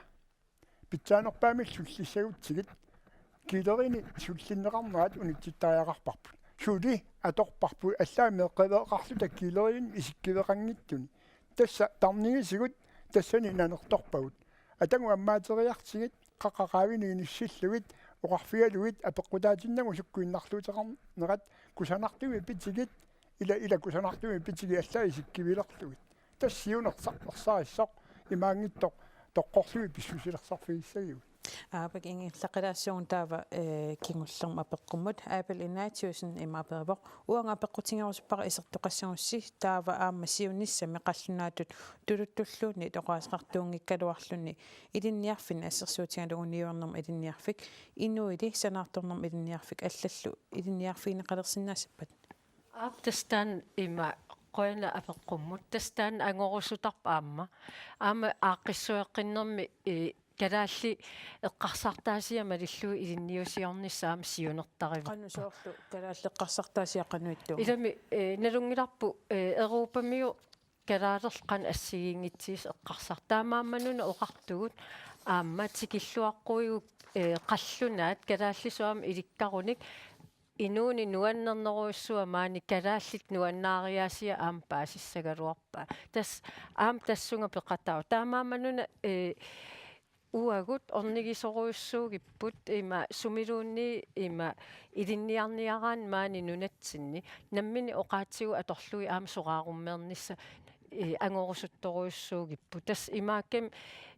Pitsaanerpaamik sullissagutsigit kiileriini sullinneqarnerat unitsittariaqarparput. Suli atorparput allaat meeqqaveeqarluta kiileriini isikkiveqanngitsuni. Tassa tarnigisigut tassani nanertorpagut. Atagu ammaateriartigit qaqqat qaavini inissillugit oqarfigalugit apeqqutaatinnagu sukkut innarluuteqarnerat kusanartumik pitigit ila ila kusanartumik pitigit allaat isikkivilerlugit. Tassa siunersa-, ersarissoq imaanngitsoq toqqorlugit pissusilersarfigissagigut. Aap, ingerlaqqilaassuunga taava, eh, kingullermik apeqqummut. Abel Ignatiussen ima aperivoq: Uanga apeqqutigerusuppara isertoqassagussi taava aamma siunissami qallunaatut tuluttulluunniit oqaaseqartuunngikkaluarluni ilinniarfinni assersuutigalugu niuernermut ilinniarfik, inuili sanaartornermut ilinniarfik allallu ilinniarfigineqalersinnaassappat? Aap, tassa taanna ima qujanaq apeqqummut. Tassa taanna angorusutarpoq aamma. Aamma aaqqissueqqinnermi, eh, kalaallit eqqarsartaasia malillugu ilinniusiornissaq aamma siunertarivarput. Qanoq soorlu kalaallit eqqarsartaasia qanoq ittuugut? Ilami, eh, nalunngilarput, eh, Europamiu kalaalerlu qanoq assigiinngitsigisi eqqarsartut. Taamaammat una oqartugut aamma tikilluaqquigu, eh, qallunaat kalaallisut aamma ilikkarunik inuuneq nuannernerujussuaq maani kalaallit nuannaariaasia aamma paasissagaluarpaat. Tassa aamma tassunga peqataavoq. Taamaammat una, eh, uagut ornigisorujussuugipput ima sumiluunniit ima ilinniarniaraanni maani nunatsinni namminneq oqaatsigut atorlugit aamma soraarummeernissaq, eh, angorusuttorujussuugipput. Tassa imaakkami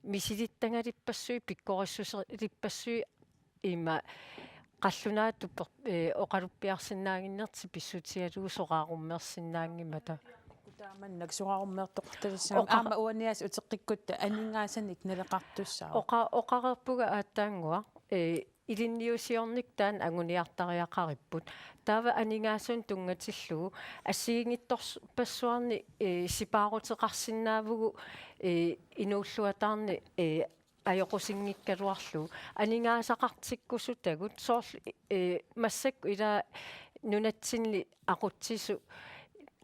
misilittagalippassuit, pikkorissusilippassuit ima qallunaatut per-, eh, oqaluppiarsinnaannginnertik pissutigalugu soraarummeersinnaanngimmata. Taamannak soraarummeertoqartalissaaq. Oqa- Aamma uaniaasiit uteqqikkutta aningaasanik naleqartussaavoq. Oqa-, oqareerpunga aatsaannguaq, eh, ilinniusiornikkut taanna anguniartariaqaripput. Taava aningaasanut tunngatillugu assigiinngitsorpassuarnik, eh, sipaaruteqarsinnaavugut, eh, inuulluataarneq, eh, ajoqusinngikkaluarlugu aningaasaqartikkusutagut soorlu, eh, massakkut ila nunatsinni aqutsisut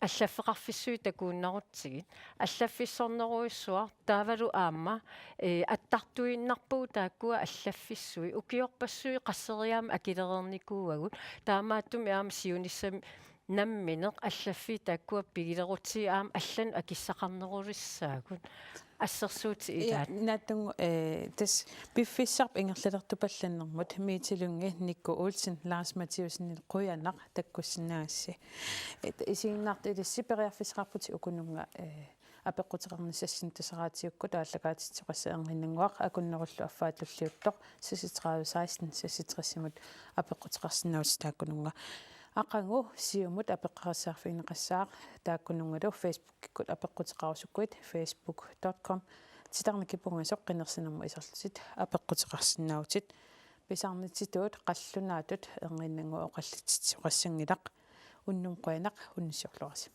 allaffeqarfissuit takuinnarutsigit. Allaffissornerujussuaq taavalu aamma, eh, attartuinnarpugut taakkua allaffissuit. Ukiorpassuit qasseriaammik akilereernikuuagut. Taamaattumik aamma siunissami namminneq allaffiit taakkua pigilerutsigit aamma allanut akissaqarnerulissaagut. Assersuutit. Ja, ilaat. Naatsunnguaq, eh, tassa piffissarput ingerlalertupallannermut Mette Lynge, Nikko Olsen, Lars Mathiassen, qujanaq takkussinnaagassi. Eh, isiginnaartut ilissi periarfissaqarputit ukununnga, eh, apeqquteqarnissassinnik Taseraatiukkut aallakaatitsisoqassasoq erniinnannguaq, akunnerullu affaa tulliuttoq seksogtredive seksten seksogtresimut apeqquteqarsinnaavutit taakkununnga. Aqagu Siumut apeqqarissaarfigineqassaaq taakkununngalu Facebook-ikkut apeqquteqarusukkuit, facebook dot com. Titarneq kipungasoq qinersinermut iserlutit apeqquteqarsinnaavutit. Pisarnitsitut qallunaatut erniinnannguaq oqallitsitsisoqassanngilaq. Unnuk qujanaq, unnussiorluarisi.